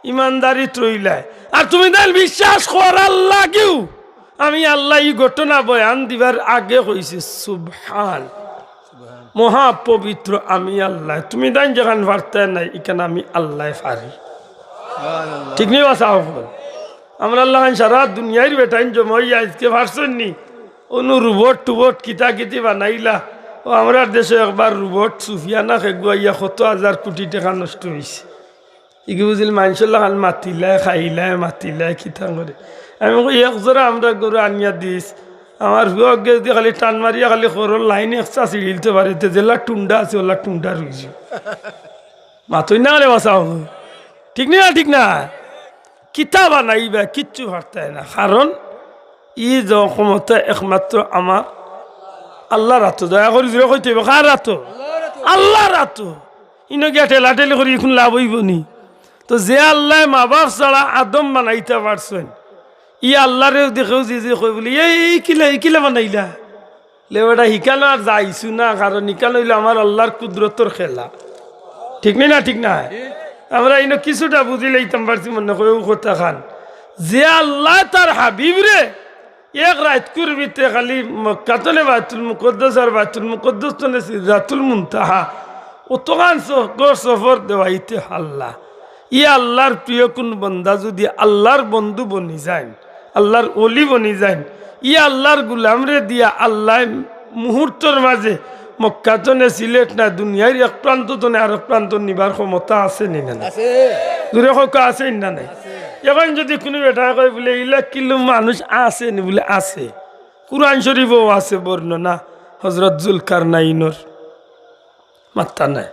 ইমানদারিত রইলায়। আর তুমি তাইন বিশ্বাস করার লাগিও আমি আল্লায় ই ঘটনা বয়ান দিবার আগে কইছি, সুবহান, মহাপবিত্র আমি আল্লায়। তুমি তাইন যেখান পারতায় নায়, ইখান আমি আল্লায় পারি। ঠিক নি বা চাচা অকল? আমরার লাখান সারা দুনিয়ার বেটাইন জমা অইয়া আইজকে পারছইন নি? অনো রোবট টুবট কিতা কিতি বানাইলা। ও আমরার দেশো একবার রোবট সুফিয়ানা খেগুয়াইয়া কত হাজার কোটি টেকা নষ্ট অইছে। ইগু বুঝিল মানষর লাখান মাতিলায়, খাইলায়, মাতিলায়, কিতা করে। আমি কই, এক জোড়া আমরা গরু আনিয়া দিস, আমার পুয়া অগে যুদি খালি টান মারিয়া খালি খরর লাইন একচা ছিড়িলতো পারে, তে যেলা টুন্ডা আছে, ওলা টুন্ডা রইছে। মাতইন না রে বা চাচা অকল। ঠিক নি না? ঠিক না? কিতা বানাইবা, কিচ্ছু পারতায় না। কারণ ই যে ক্ষমতা একমাত্র আমার আল্লার আতো। দয়া করি জোরে কইতে অইবো, কার আতো? আল্লার আতো। ইনো গিয়া ঠেলাঠেলি করি ইখান লাভ অইবো নি? তো যে আল্লায় মা বাপ ছাড়া আদম বানাইতা পারছইন, ই আল্লারে দেখেও যে যে কয় বুলে, "এই, এই কিলা, এই কিলা বানাইলা?" লে বেটা, হিকানো আর যাইছু না, কারণ হিকানো অইলো আমার আল্লার কুদরতর খেলা। ঠিক নি না? ঠিক না? আমরা ইনো কিছুটা বুঝিলাইতাম পারছি মনে কয় অউ কথাখান। যে আল্লায় তার হাবিবরে এক রাইতকুর ভিতরে খালি মক্কা তনে বাইতুল মুকদ্দস আর বাইতুল মুকদ্দস তনে সিদরাতুল মুনতাহা, অতখান স-, গর সফর দেওয়াইতে পারলা। ই আল্লার প্রিয় কুন বন্দা যুদি আল্লার বন্ধু বনি যাইন, আল্লার ওলি বনি যাইন, ই আল্লার গুলামরে দিয়া আল্লায় মুহূর্তর মাঝে মক্কা তনে সিলেট না, দুনিয়ার এক প্রান্ত তনে আরক প্রান্ত নিবার ক্ষমতা আছে নি না নাই? আছে। জোরে কউক্কা, আছে নি না নাই? আছে। এখন যুদি কুনু বেটায় কয় বুলে, "ইলা কিলা মানুষ আছে নি?" বুলে, "আছে।" কুরআন শরীফো আছে বর্ণনা হজরত জুলকারনাইনর। মাত্তা নাই।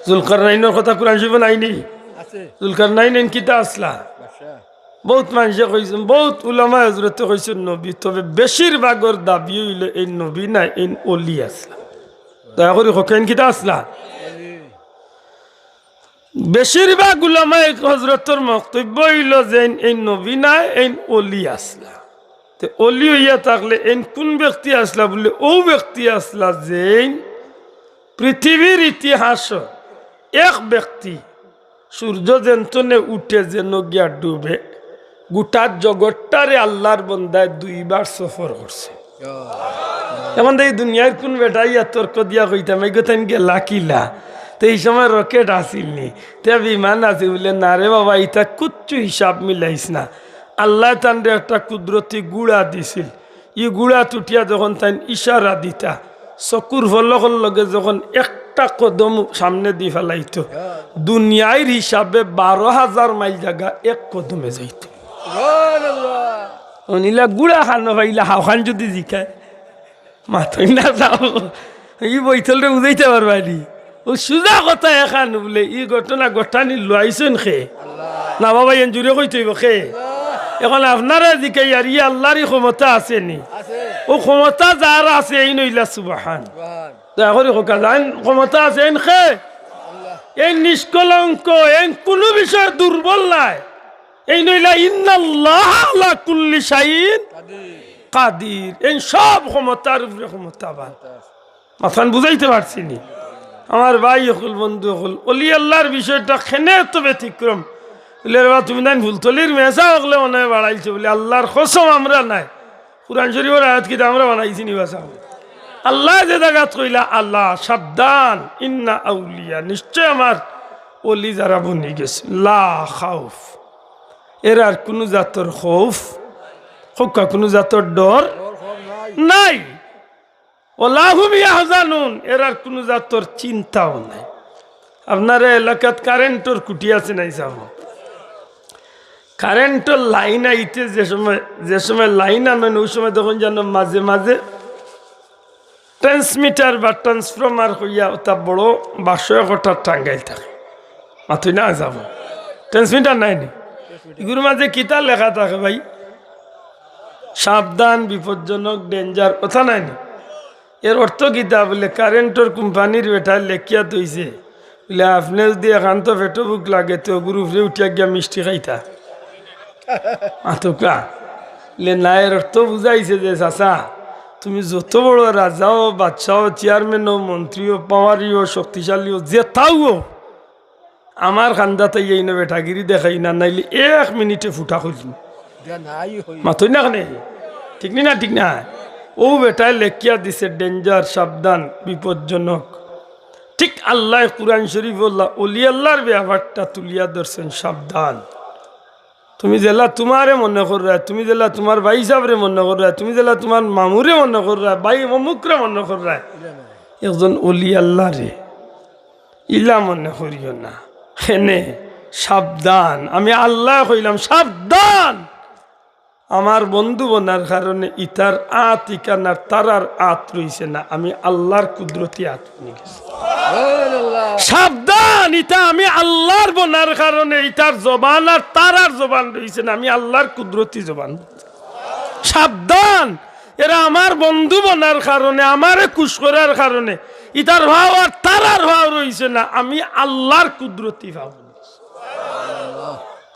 জুলকারনাইনর কথা কুরআন শরীফো নাই নি? আছে। জুলকারনাইন এইন কিতা আছলা? বাদশা। বউত মানষে কইছইন, বউত উলামায়ে হজরতে কইছইন নবী, তবে বেশিরভাগর দাবি অইলো এইন নবী নায়, এইন ওলি আছলা। দয়া করি কউক্কা, এইন কিতা আছলা? বেশিরভাগ উলামায়ে হজরতর বক্তব্য অইলো যে এইন, এইন নবী নায়, এইন ওলি আছলা। তে ওলি অইয়া থাকলে এইন কুন ব্যক্তি আছলা? বুলে, অউ ব্যক্তি আছলা যেইন পৃথিবীর ইতিহাসো এক ব্যক্তি সূর্য যেন তনে উঠে যেন গিয়া ডুবে, গোটা জগৎটারে আল্লার বন্দায় দুইবার সফর করছে। এখন তো ই দুনিয়ার কুন বেটায় ইয়া তর্ক দিয়া কইতাম, "এই কথাইন গেলা কিলা?" তে ই সময় রকেট আছিল নি, তে বিমান আছিল বুলে, "না রে বাবা, ইতা কুচ্ছু হিসাব মিলাইস না।" আল্লায় তানরে একটা কুদরতি গুড়া দিছিল, ই গুড়াত উঠিয়া যখন তাইন ইশারা দিতা, চকুর ফলকর লগে যখন একটা কদম সামনেদি ফালাইতো, দুনিয়ার হিসাবে বারো হাজার মাইল জাগা এক কদমে যাইতো। সুবহানাল্লাহ। অনিলা গুড়া খানো পাইলা, হাওখান যুদি জিকায়, মাতইন না চাচা অকল, ই বৈতলরে বুঝাইতা পারবায় নি? অউ সুজা কথা এখান বুলে, ই ঘটনা ঘটানি লইছইন কে? না বাবা, এইন জুরে কইতে অইবো কে? এখন আপনারে জিকাইয়ার, ই আল্লার ই ক্ষমতা আছে নি? আছে। অউ ক্ষমতা যার আছে, এইন অইলা সুবহান। সুবহান। দয়া করি কউক্কা, যাইন ক্ষমতা আছে, এইন কে? আল্লাহ। এইন নিষ্কলঙ্ক, এইন কুনু বিষয়ে দুর্বল নায়। এইন অইলা ইন্নাল্লাহা আলা কুল্লি শাইইন কাদির। কাদির। এইন সব ক্ষমতার উপরে ক্ষমতাবান। মাতখান বুঝাইতে পারছি নি? আমার ভাই অকল, বন্ধু অকল, ওলি আল্লার বিষয়টা কেনে এত ব্যতিক্রম? বুলে, "রে বা, তুমি তাইন ফুলতলির মেসাব অকলে মনে অয় বাড়াইছো।" বুলে, "আল্লার কসম, আমরা নায়। কুরআন শরীফর আয়াত কিতা আমরা বানাইছি নি বা চাচা অকল?" আল্লায় যে জাগাত কইলা, "আলা, সাবধান, ইন্না আউলিয়া, নিশ্চয় আমার ওলি যারা বনি গেছে, লা খাউফ, এরার কুনু জাতর খৌফ, কউক্কা কুনু জাতর ডর নাই।" ওয়ালা হুম ইয়াহজানুন, এরার কুনু জাতর চিন্তাও নাই। আপনার এলাকাত কারেন্টর খুঁটি আছে নি বা চাচা অকল? কারেন্টর লাইন আইতে যে সময়, যে সময় লাইন আনইন, অউ সময় তখন যেন মাঝে মাঝে ট্রান্সমিটার বা ট্রান্সফরমার কইয়া অতা বড় বাক্স একটা টাঙ্গাইল থাকে। মাতইন না বা চাচা অকল? ট্রান্সমিটার নাই নি? ইগুর মাঝে কিতা লেখা থাকে ভাই? সাবধান, বিপজ্জনক, ডেঞ্জার, অতা নাই নি? এর অর্থ কিতা? বুলে, কারেন্টর কোম্পানির বেটায় লেখিয়া থইছে, বুলে, "আপনে যুদি একান্ত পেটো ভুক লাগে, তে অগুর উপরে উঠিয়া গিয়া মিষ্টি খাইতা।" মাতউক্কা। লে না, এর অর্থ বুঝাইছে যে, "চাচা, তুমি যত বড় রাজাও, বাদশাও, চেয়ারম্যানও, মন্ত্রীও, পাওয়ারিও, শক্তিশালীও, যেতাও, আমার কান্দাত আইয়া ইনো বেটাগিরি দেখাইও না, নাইলে এক মিনিটে ফুটা করিলিমু।" মাতইন না কেনে? ঠিক নি না? ঠিক না? অউ বেটায় লেখিয়া দিছে, danger, সাবধান, বিপজ্জনক। ঠিক আল্লায় কুরআন শরীফো অলি আল্লার ব্যাপারটা তুলিয়া ধরছইন, সাবধান। তুমি যেলা তুমারে মনে কররায়, তুমি যেলা তুমার ভাইসাবরে মনে কররায়, তুমি যেলা তুমার মামুরে মনে কররায়, ভাই অমুকরে মনে কররায়, একজন অলি আল্লারে ইলা মনে করিও না। হেনে সাবধান, আমি আল্লায় কইলাম, সাবধান। আমার বন্ধু বনার কারণে ইতার আত ইখান আর তারার আত রইছে না, আমি আল্লার কুদরতি আত বনি গেছি। সাবধান, ইতা আমি আল্লার বনার কারণে ইতার জবান আর তারার জবান রইছে না, আমি আল্লার কুদরতি জবান। সাবধান, এরা আমার বন্ধু বনার কারণে, আমারে খুশ করার কারণে ইতার পাও আর তারার পাও রইছে না, আমি আল্লার কুদরতি পাও।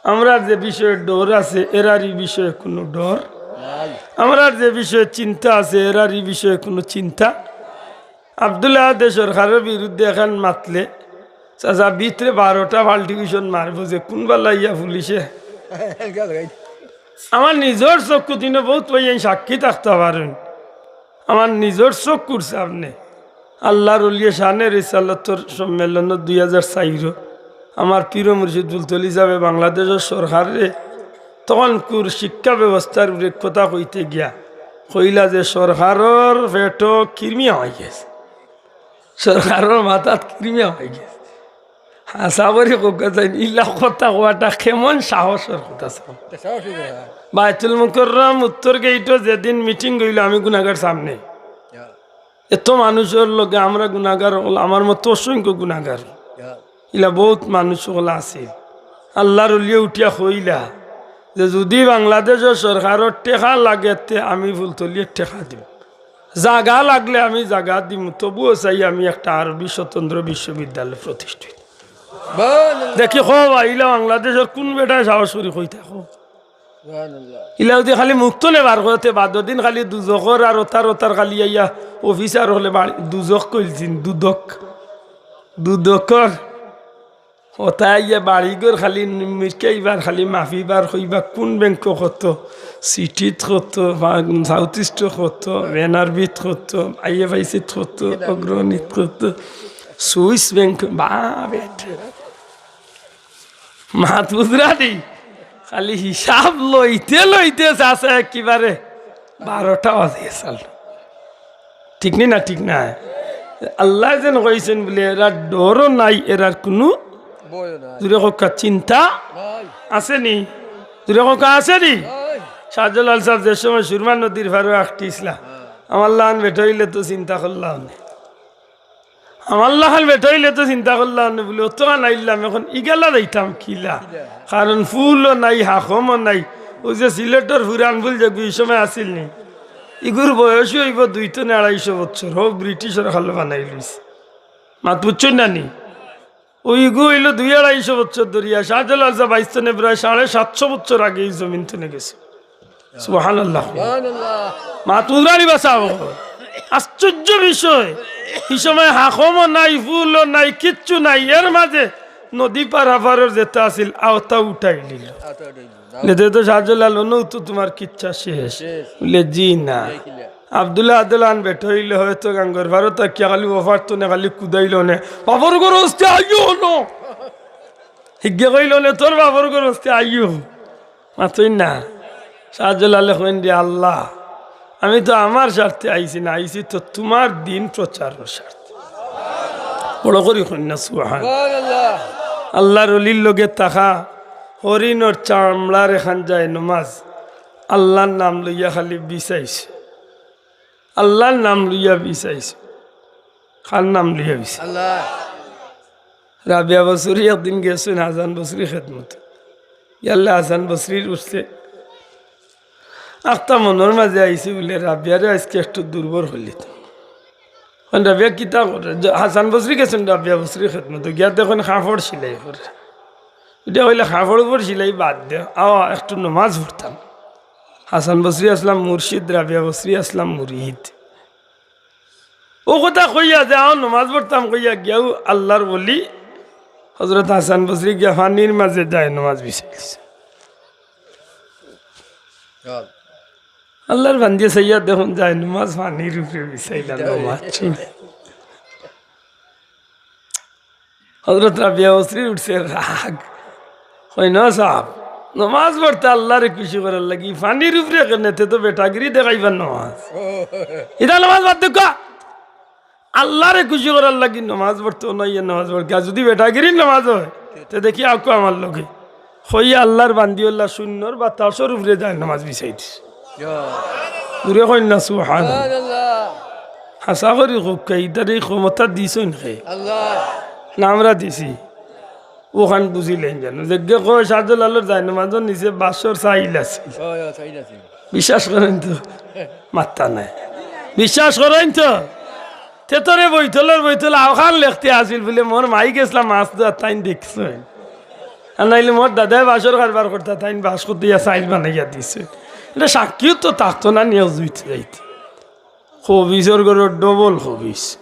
আমরার যে বিষয়ে ডর আছে, এরার ই বিষয়ে কুনু ডর নাই। আমরার যে বিষয়ে চিন্তা আছে, এরার ই বিষয়ে কুনু চিন্তা। আব্দুল আহাদে সরকারর বিরুদ্ধে এখান মাতলে, চাচা, ভিতরে বারোটা পাল্টিভেশন মারবো যে কুন বালা ইয়া পুলিশে। আমার নিজর চক্ষু দিনে বউত ভাইয়াইন সাক্ষী থাকতা পারইন। আমার নিজর চক্ষুর সামনে আল্লার অলিয়ে শানে রিসালতর সম্মেলন দুই হাজার চাইরো আমার পীর মুর্শিদ ফুলতলি সাবে বাংলাদেশর সরকাররে তখনকুর শিক্ষা ব্যবস্থার উপরে কথা কইতে গিয়া কইলা যে সরকারর পেটো কিরমিয়া অই গেছে, সরকারর মাথাত কিরমিয়া অই গেছে। হাছা করি কউক্কা চাইন, ইলা কথা কওয়াটা কেমন সাহসর কথা চাও? বায়তুল মুকাররম উত্তর গেইটো যেদিন মিটিং অইলো, আমি গুনাগার সামনে। এত মানুষর লগে আমরা গুনাগার অকল, আমার মতো অসংখ্য গুনাগার। ইলা বউত মানুষ অকল আছিল। আল্লার অলিয়ে উঠিয়া কইলা যে যুদি বাংলাদেশর সরকারর টেকা লাগে তে আমি ফুলতলিয়ে টেকা দিমু, জাগা লাগলে আমি জাগা দিমু, তবুও চাই আমি একটা আরবি স্বতন্ত্র বিশ্ববিদ্যালয় প্রতিষ্ঠিত। দেখি কও বা, ইলা বাংলাদেশর কুন বেটায় সাহস করি কইতা কও? ইলা যুদি খালি মুখ থনে বার করতে বাদর দিন খালি দুজখর আর ওতার ওতার খালি আইয়া অফিসার অকলে বাড়ি দুজখ কইলছিন, দুদক, দুদকর ওতায় আইয়া বাড়িঘর খালি মিরকাইবার, খালি মাফিবার, কইবা কুন ব্যাংকো কত, সিটিত কত, বা সাউথ ইস্টো কত, এনআরবিত কত, আইএফআইসিত কত, অগ্রণীত কত, সুইস ব্যাংক, বা বেটা। মাত বুঝরা নি? খালি হিসাব লইতে লইতে চাচা একেবারে বারোটা বাজি গেছাল। ঠিক নি না? ঠিক না? আল্লায় যেন কইছইন বুলে, এরার ডরও নাই, এরার কুনু ভয়ও নাই। জুরে কউক্কা চিন্তা নাই। আছে নি? জুরে কউক্কা আছে নি? নাই। শাহজালাল সাব যে সময় সুরমা নদীর পারো আখটিছলা, আমার লাখান বেটা অইলে তো চিন্তা করলাম না। আমার লাখান বেটা অইলে তো চিন্তা করলাম না বুলে, অতখান আইলাম, এখন ইগালা যাইতাম কিলা? কারণ ফুলও নাই, হাকমও নাই। অউ যে সিলেটর ফুরান ফুল যেগু ই সময় আছিল নি, ইগুর বয়সও অইবো দুই থনে আড়াইশো বছর, হউ ব্রিটিশর কালো বানাইলিছে। মাত বুঝছইন না নি? অউ ইগু অইলো দুই আড়াইশো বছর ধরিয়া, শাহজালাল সাব আইজ থনে প্রায় সাড়ে সাতশো বছর আগে ই জমিন থনে গেছে। সুবহানাল্লাহ। মাত বুঝরা নি বা চাও। আশ্চর্য বিষয়, ই সময় হাকমও নাই, ফুলও নাই, কিচ্ছু নাই, এর মাঝে নদী পারাপারর যেতা আছিল, অতা উঠাইলিলো। লেদে তো শাহজালাল, অনউ তো তুমার কিচ্ছা শেষ। বুলে, জি না। আব্দুল্লাহ আদলান বেটা অইলে হয়তো গাঙ্গর পারো থাকিয়া খালি অউ পারতো না, খালি কুদাইলো নে। বাফর ঘর অস্তে আইও না। হিগে কইলো নে, তোর বাফর ঘর অস্তে আইও। মাতইন না। শাহজালালে কইন, রে আল্লাহ, আমি তো আমার স্বার্থে আইছি না, আইছি তো তুমার দিন প্রচারর স্বার্থে। বড় করি কইন না, সুবহান। আল্লার অলির লগে থাকা, হরিণর চামড়ার এখান যায় নমাজ, আল্লার নাম লইয়া খালি বিছাইছে। আল্লার নাম লইয়া বিছাইছে। কার নাম লইয়া বিছাইছে? আল্লাহ। রাবিয়া বসরি একদিন গেছইন হাসান বসরি খেদমতো। ইয়াল্লা হাসান বসরির উঠছে। আখতা মনর মাঝে আইছে বুলে, রাবিয়ারে আইজকে একটু দুর্বল করিলিতাম। অখন রাবিয়া কিতা করে? জ-, হাসান বসরি গেছইন রাবিয়া বসরির খেদমতো। গিয়া দেখইন কাপড় সিলাই করে। ইটা কইলে, কাপড় উপর সিলাই বাদ দেও, আও একটু নমাজ পড়তাম। হাসান বসরি আছলা মুর্শিদ, রাবিয়া বসরি আছলা মুরিদ। অউ কথা কইয়া যে আও নমাজ পড়তাম কইয়া গিয়াউ আল্লার ওলি হজরত হাসান বসরি গিয়া পানির মাঝে যায় নমাজ বিছাইলিছে। আল্লার বান্দিয়ে চাইয়া দেখইন যায় নমাজ পানির উপরে বিছাইলা, নমাজ ছুড়ে। হজরত রাবিয়া বসরির উঠছে রাগ। কইন, "সাব, নমাজ পড়তে আল্লারে খুশি করার লাগি, পানির উপরে কেনে, তে তো বেটাগিরি দেখাইবার নমাজ। ইতা নমাজ বাদ দেউক্কা। আল্লারে খুশি করার লাগি নমাজ পড়তে অনো আইয়া নমাজ পড়উক্কা। আর যুদি বেটাগিরির নমাজ অয়, তে দেখি আউক্কা আমার লগে।" কইয়া আল্লার বান্দি অলা শূন্যর বাতাসর উপরে যায় নমাজ বিছাই দিছে। জোরে কইন না সুবহানাল্লাহ। হাছা করি কউক্কা, ইতারে ই ক্ষমতা দিছইন কে? না আমরা দিছি? অখান বুঝিলাইন জানো। যেগে কয় শাহজালালর যায় নমাজর নিচে বাঁশর চাইল আছে। বিশ্বাস করইন তো? মাত্তা নাই। বিশ্বাস করইন তো? তে তোরে বৈতলর বৈতল অখান লেখতে আছিল বুলে, মোর মাই গেছলা মাছ ধরাত, তাইন দেখছইন। আর নাইলে মোর দাদায় বাঁশর কারবার করতা, তাইন বাঁশ খুদিয়া চাইল বানাইয়া দিছইন। ইটা সাক্ষীও তো থাকতো না, নিয়ে জুইতে যাইতে। খবিছর ঘরো ডবল খবিছ।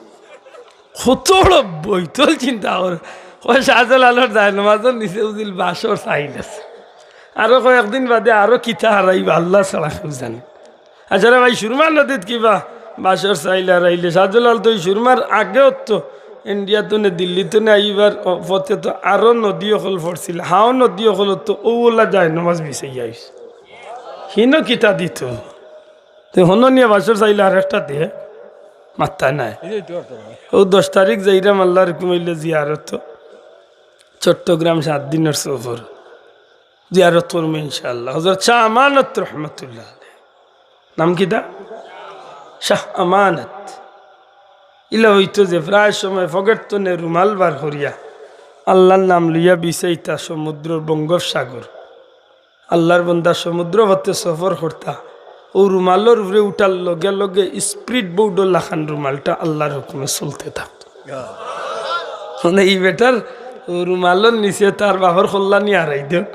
কত বড় বৈতল চিন্তা কর। কয় শাহজালালর যায় নমাজর নিচে বুঝিল বাঁশর চাইল আছে। আরো কয়েকদিন বাদে আরো কিতা হারাইবা আল্লা ছাড়া কেউ জানে। আচ্ছা রে ভাই, সুরমা নদীত কিবা বাঁশর চাইল হারাইলে, শাহজালাল তো ই সুরমার আগেও তো ইন্ডিয়া তনে দিল্লি তনে আইবার পথে তো আরো নদী অকল পড়ছিল, হাও নদী অকল তো অউ অলা যায় নমাজ বিছাইয়া আইছে। হিনো কিতা দিতো? তে হনো নিয়া বাঁশর চাইল আরেকটা দে, মাত্তা নাই। অউ দশ তারিখ যাইরাম আল্লার হুকুম অইলে জিয়ারত, চট্টগ্রাম সাত দিনর সফর, জিয়ারত করমু ইনশাআল্লাহ। হজরত শাহ আমানত রহমতুল্লাহ আলাইহি। নাম কিতা? শাহ আমানত। ইলা অইতো যে প্রায় সময় ফকেট তনে রুমাল বার করিয়া আল্লার নাম লইয়া বিছাইতা সমুদ্রর বঙ্গোপসাগর। আল্লার বন্দা সমুদ্র পথে সফর করতা, অউ রুমালর উপরে উঠার লগে লগে স্পিড বোর্ডর লাখান রুমালটা আল্লার হুকুমে চলতে থাকতো। মানে ই বেটার অউ রুমালর নিচে তার বাপর কল্লানি হারাই দেউক,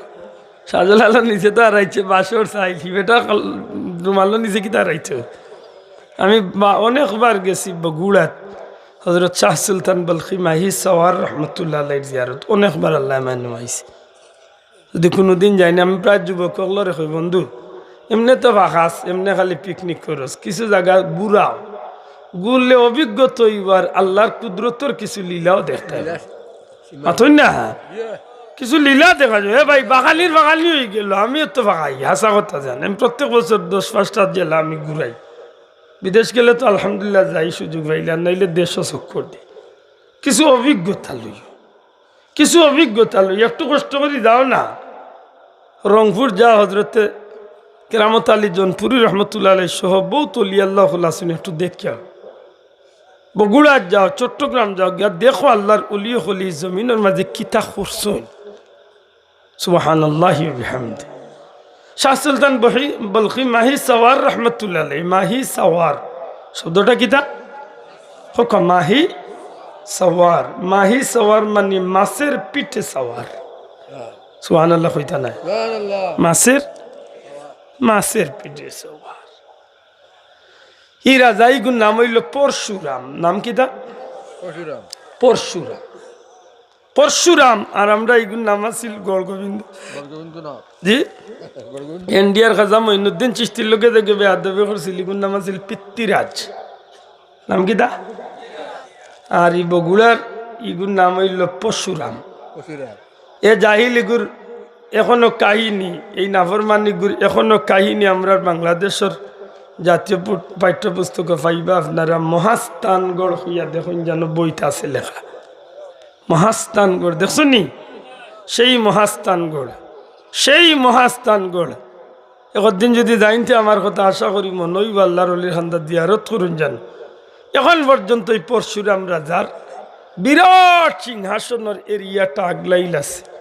শাহজালালর নিচে তো হারাইছে বাঁশর চাইল, ই বেটার কল-, রুমালর নিচে কিতা হারাইতো? আমি বা-, অনেকবার গেছি বগুড়াত, হজরত শাহ সুলতান বলখি মাহি সওয়ার রহমতুল্লাহ আলাইহির জিয়ারত, অনেকবার আল্লায় মাইন নমাইছে। যুদি কুনুদিন যাই না, আমি প্রায় যুবক অকলরে কই, "বন্ধু, এমনে তো ফাঁকাস, এমনে খালি পিকনিক করস, কিছু জাগা ঘুরাও, ঘুরলে অভিজ্ঞতা অইবার, আল্লার কুদরতর কিছু লীলাও দেখতা পারবা।" মাতইন না? কিছু লীলা দেখা যায়। এ ভাই, বাঙালির বাঙালি অইগেলো, আমিও তো বাঙালি, হাছা কথা জান। আমি প্রত্যেক বছর দশ পাঁচটা জেলা আমি ঘুরাই। বিদেশ গেলে তো আলহামদুলিল্লাহ যাই, সুযোগ পাইলে, আর নাইলে দেশও চক্কর দেই। কিছু অভিজ্ঞতা লই, কিছু অভিজ্ঞতা লই, একটু কষ্ট করি যাও না। রংপুর যা, হজরতে কেরামত আলী জনপুরি রহমতুল্লাহ আলাইহি সহ বউত অলি আল্লাহ অকল আছইন, একটু দেখিয়া। বগুড়াত যাও, চট্টগ্রাম যাও, গিয়া দেখো আল্লার অলি অকলে ই জমিনর মাঝে কিতা করছইন। সুবহানাল্লাহি ওয়া বিহামদি। শাহ সুলতান বহি-, বলখি মাহি সওয়ার রহমতুল্লাহ আলাইহি, মাহি সওয়ার শব্দটা কিতা? কউক্কা, মাহি সওয়ার। মাহি সওয়ার মানে মাছের পিঠে সওয়ার। সুবহানাল্লাহ কইতা নায়? মাছের, মাছের পিঠে সওয়ার। ই রাজা, ইগুর নাম অইলো পরশুরাম। নাম কিতা? পরশুরাম। পরশুরাম। পরশুরাম। আর আমরা ইগুর নাম আছিল গৌরগোবিন্দ। গৌরগোবিন্দ না। জি? গৌরগোবিন্দ। ইন্ডিয়ার খাজা মঈনুদ্দিন চিশতির লগে যে বেয়াদবি করছিল, ইগুর নাম আছিল পিতৃরাজ। নাম কিতা? আর ই বগুড়ার ইগুর নাম অইলো পরশুরাম। পরশুরাম। এ জাহিল ইগুর এখনো কাহিনী, এই নাফরমান ইগুর এখনো কাহিনী আমরার বাংলাদেশর জাতীয় পুট-, পাঠ্যপুস্তকো পাইবা আপনারা। মহাস্থানগড় কইয়া দেখইন জানো বইত আছে লেখা। মহাস্থানগড় দেখছো নি? সেই মহাস্থানগড়, সেই মহাস্থানগড়। একদিন যুদি যাইন তে আমার কথা আশা করি মনো অইবো আল্লার অলির খান্দাত জিয়ারত করইন যান। এখন পর্যন্ত ই পরশুরাম রাজার বিরাট সিংহাসনর এরিয়াটা আগলাইল আছে।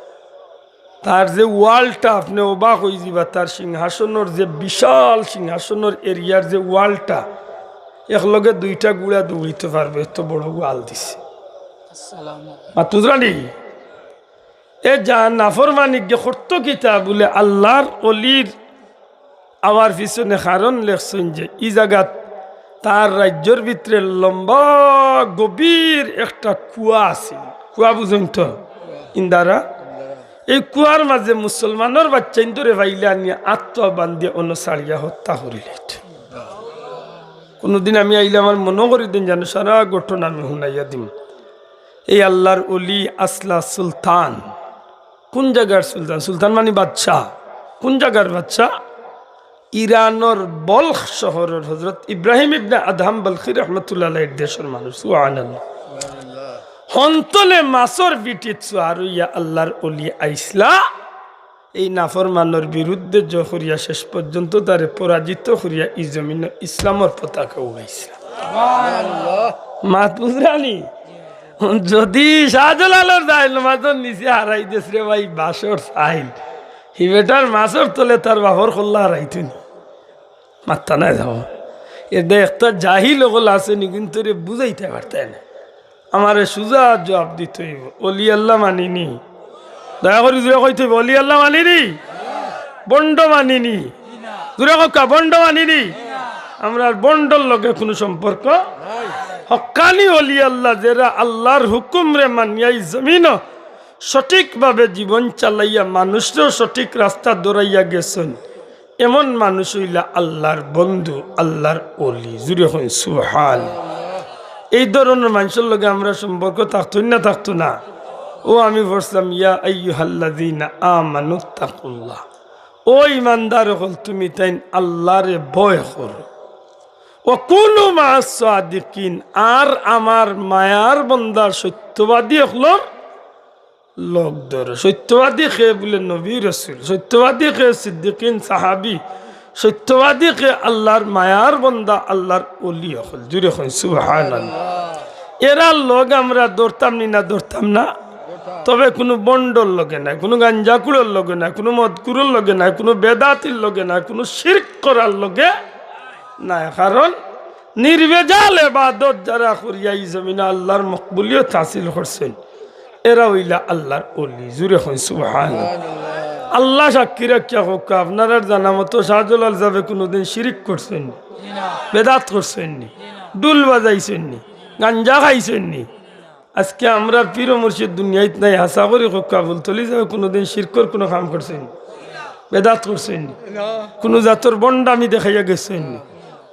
তার যে ওয়ালটা, আপনে অবাক অইযিবা, তার সিংহাসনর যে বিশাল সিংহাসনর এরিয়ার যে ওয়ালটা, একলগে দুইটা ঘুড়া দৌড়াইতে পারবো, এত বড় ওয়াল দিছে। মাতুজরানি এ যা নাফরমানি গিয়া করতো কিতা বুলে, আল্লার অলির আবার পিছনে কারণ লেখছইন যে ই জাগাত তার রাজ্যর ভিতরে লম্বা গভীর একটা কুয়া আছিল। কুয়া বুঝইন তো? ইন্দারা। এই কুয়ার মাঝে মুসলমানর বাচ্চাইন্তরে পাইলে আনিয়া আত্মা বান্ধিয়া অনো ছাড়িয়া হত্যা করিলাইত। কোনোদিন আমি আইলে আমার মনো করি দিন, যেন সারা ঘটনা আমি হুনাইয়া দিমু। এই আল্লাহর অলি আসলা সুলতান। কোন জাগার সুলতান? সুলতান মানি বাদশা। কোন জাগার বাদশা? ইরানর বলখ শহরর হযরত ইব্রাহিম ইবনে আদহাম বলখি রহমতুল্লাহ আলাইহির দেশর মানুষ। সুবহানাল্লাহ। হনতনে মাছর পিঠিত সুয়ার অইয়া আল্লাহর অলি আইছলা। এই নাফরমানর বিরুদ্ধে জয় করিয়া শেষ পর্যন্ত তারে পরাজিত করিয়া ই জমিনো ইসলামর পতাকা উড়াইছলা। মাত বুঝরানি? যদি শাহজালালর জাইল মাছর নিচে হারাই দেস রে ভাই, বাঁশর চাইল, হি বেটার মাছর তলে তার বাপর কল্লা হারাইতো নি। মাত্তা নাই যাবো। এর দে একটা জাহিল অকল আছে নি, কিন্তু রে বুঝাইতে পারতে না। আমারে সুজা জবাব দিতে অইবো। অলি আল্লাহ মানি নি? দয়া করি জুরে কইতে অইবো, অলি আল্লাহ মানি নি? ভন্ড মানি নি? জুরে কউক্কা, ভন্ড মানি নি? আমরার ভন্ডর লগে কুনু সম্পর্ক। হক্কানি অলি আল্লাহ, যেরা আল্লাহর হুকুমরে মানিয়া ই জমিনো সঠিকভাবে জীবন চালাইয়া মানুষরেও সঠিক রাস্তা ধরাইয়া গেছইন, এমন মানুষ অইলা আল্লাহর বন্ধু, আল্লাহর অলি। জুরে কইন সুবহান। এই ধরনর মানষর লগে আমরার সম্পর্ক থাকতো না, থাকতো না? ও আমি পড়ছিলাম, ইয়া আইয়ুহাল্লাযীনা আমানুত্তাকুল্লাহ, ও ইমানদার অকল, তুমি তাইন আল্লাহরে ভয় করো। ওয়া কুনু মা'আস সাদিকিন, আর আমার মায়ার বন্দা সত্যবাদী অকলর লগ ধরো। সত্যবাদী কে বুলে? নবী রসুল। সত্যবাদী কে? সিদ্দিকিন সাহাবী। সত্যবাদী কে? আল্লাহর মায়ার বন্দা, আল্লাহর অলি অকল। জুরে কইন সুবহানাল্লাহ। এরার লগ আমরা ধরতাম নি না, ধরতাম না? তবে কুনু ভন্ডর লগে নায়, কুনু গাঞ্জাকুড়র লগে নায়, কুনু মদকুড়র লগে নায়, কুনু বেদাতির লগে নায়, কুনু শিরক করার লগে নায়। কারণ নির্ভেজাল এবাদত যারা করিয়া ই জমিনো আল্লাহর মকবুলিয়ত হাসিল করছইন, এরা অইলা আল্লাহর অলি। জুরে কইন সুবহানাল্লাহ। আল্লাহ সাক্ষী রাখিয়া কউক্কা, আপনারার জানা মতো শাহজালাল সাবে কুনুদিন শিরিক করছইন নি? বেদাত করছইন নি? ডুল বাজাইছইন নি? গাঞ্জা খাইছইন নি? আজকে আমরার পীর ও মুর্শিদ দুনিয়াত নাই, হাছা করি কউক্কা, ফুলতলি সাবে কুনুদিন শিরকর কুনু কাম করছইন নি? বেদাত করছইন নি? কুনু জাতর ভন্ডামি দেখাইয়া গেছইন নি?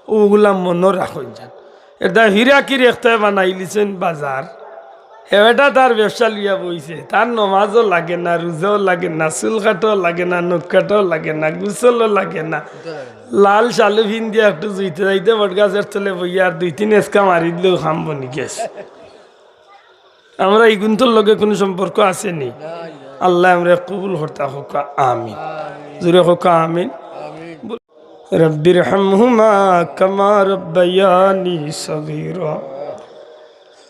অগুলা মনো রাখইন যান। এর দায় হীরাকির একটায় বানাইলিছইন বাজার। হে বেটা তার ব্যবসা লইয়া বইছে, তার নমাজও লাগে না, রোজাও লাগে না, চুল কাটাও লাগে না, নখ কাটাও লাগে না, গোসলও লাগে না। লাল শালু ফিন্দিয়া একটু জুইতে যাইতে বটগাছর তলে বইয়া আর দুই তিন এসকা মারি দিলেউ কাম বনি গেছে। আমরা ইগুন্তর লগে কুনু সম্পর্ক আছে নি? আল্লায় আমরারে কবুল করতা কউক্কা, আমিন। জুরে কউক্কা, আমিন। রব্বিরহামহুমা কামা রব্বায়ানি সগীরা।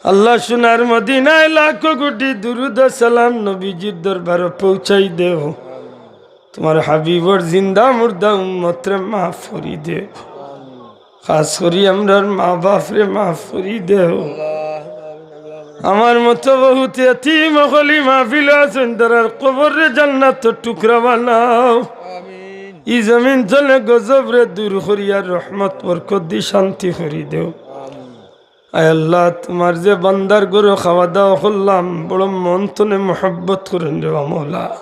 আল্লাহ, সোনার মদিনায় লাখো কোটি দুরুদ ও সালাম নবীজির দরবারো পৌঁছাই দেও। তুমার হাবিবর জিন্দা মুর্দা উম্মতরে মাফ করি দেও। খাছ করি আমরার মা-বাফরে মাফ করি দেও। আমার মতো বহুত এতিম অকল ই মাহফিলো আছইন, তারার কবররে জান্নাতর টুকরা বানাও। ই জমিন তনে গজবরে দূর করিয়া রহমত বরকত দি শান্তি করি দেও। আয় আল্লাহ, তুমার যে বান্দার ঘরো খাওয়া দাওয়া করলাম, বড় মন তনে মহব্বত করইন রে বা মওলা।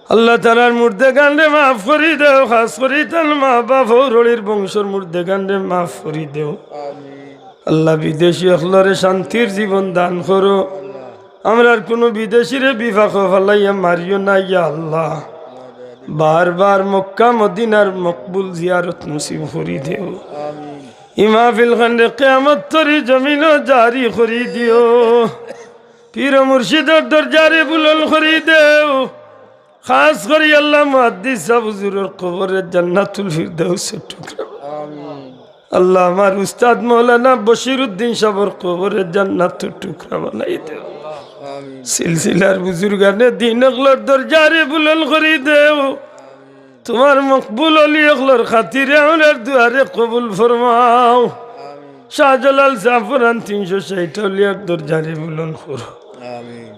আল্লাহ, তারার মুর্দেগানরে মাফ করি দেও, খাছ করি তান মা-বাফ, হউর-হড়ির বংশর মুর্দেগানরে মাফ করি দেও। আল্লাহ, বিদেশি অকলরে শান্তির জীবন দান করো। আমরার কুনু বিদেশিরে বিপাকো ফালাইয়া মারিও না, ইয়া আল্লাহ। বারবার মক্কা মদিনার মকবুল জিয়ারত নসিব করি দেও। ই মাহফিলখানরে কিয়ামত তরি জমিনো জারি করি দিও। পীর ও মুর্শিদর দরজারে বুলন্দ করি দেও। খাছ করি আল্লাহ মুহাদ্দিস সাব হুজুরর কবররে জান্নাতুল ফিরদাউসর টুকরা। আল্লাহ, আমার উস্তাদ মাওলানা বশিরউদ্দিন সাবর কবররে জান্নাতর টুকরা বানাই দেও। সিলসিলার বুজুর্গানে দিন অকলর দরজারে বুলন্দ করি দেও। তুমার মকবুল অলি অকলর খাতিরে আমরার দোয়ারে কবুল ফরমাও। শাহজালাল জাফরান তিনশো ষাইট আউলিয়ার দরজারে বুলন্দ করো।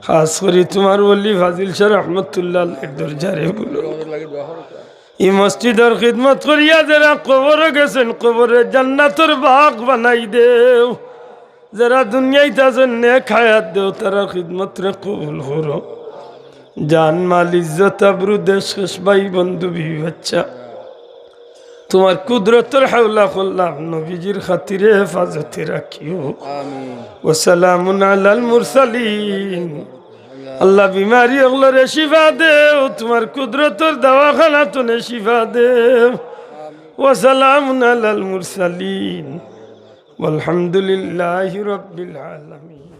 খাছ করি তুমার ওলি ফাজিল শাহ রহমতুল্লাহ আলাইহির দরজারে বুলন্দ। ই মসজিদর খিদমত করিয়া যেরা কবরো গেছইন, কবররে জান্নাতর বাগ বানাই দেও। যেরা দুনিয়াইত আছইন, নেক হায়াত দেও, তারার খিদমতরে কবুল করো। জান, মাল, ইজ্জত, আবরু, দেশ, খেশ, ভাই, বন্ধু, বিবি, বাচ্চা, তুমার কুদরতর হাওলা করলাম, নবীজির খাতিরে হেফাজতে রাখিও। আমিন। ওয়া সালামুন আলাল মুরসালিন। আল্লাহ, বিমারি অকলরে শিফা দেও, তুমার কুদরতর দাওয়াখানা তনে শিফা দেও। ওয়া সালামুন আলাল মুরসালিন। ওয়ালহামদুলিল্লাহি রাব্বিল আলামিন।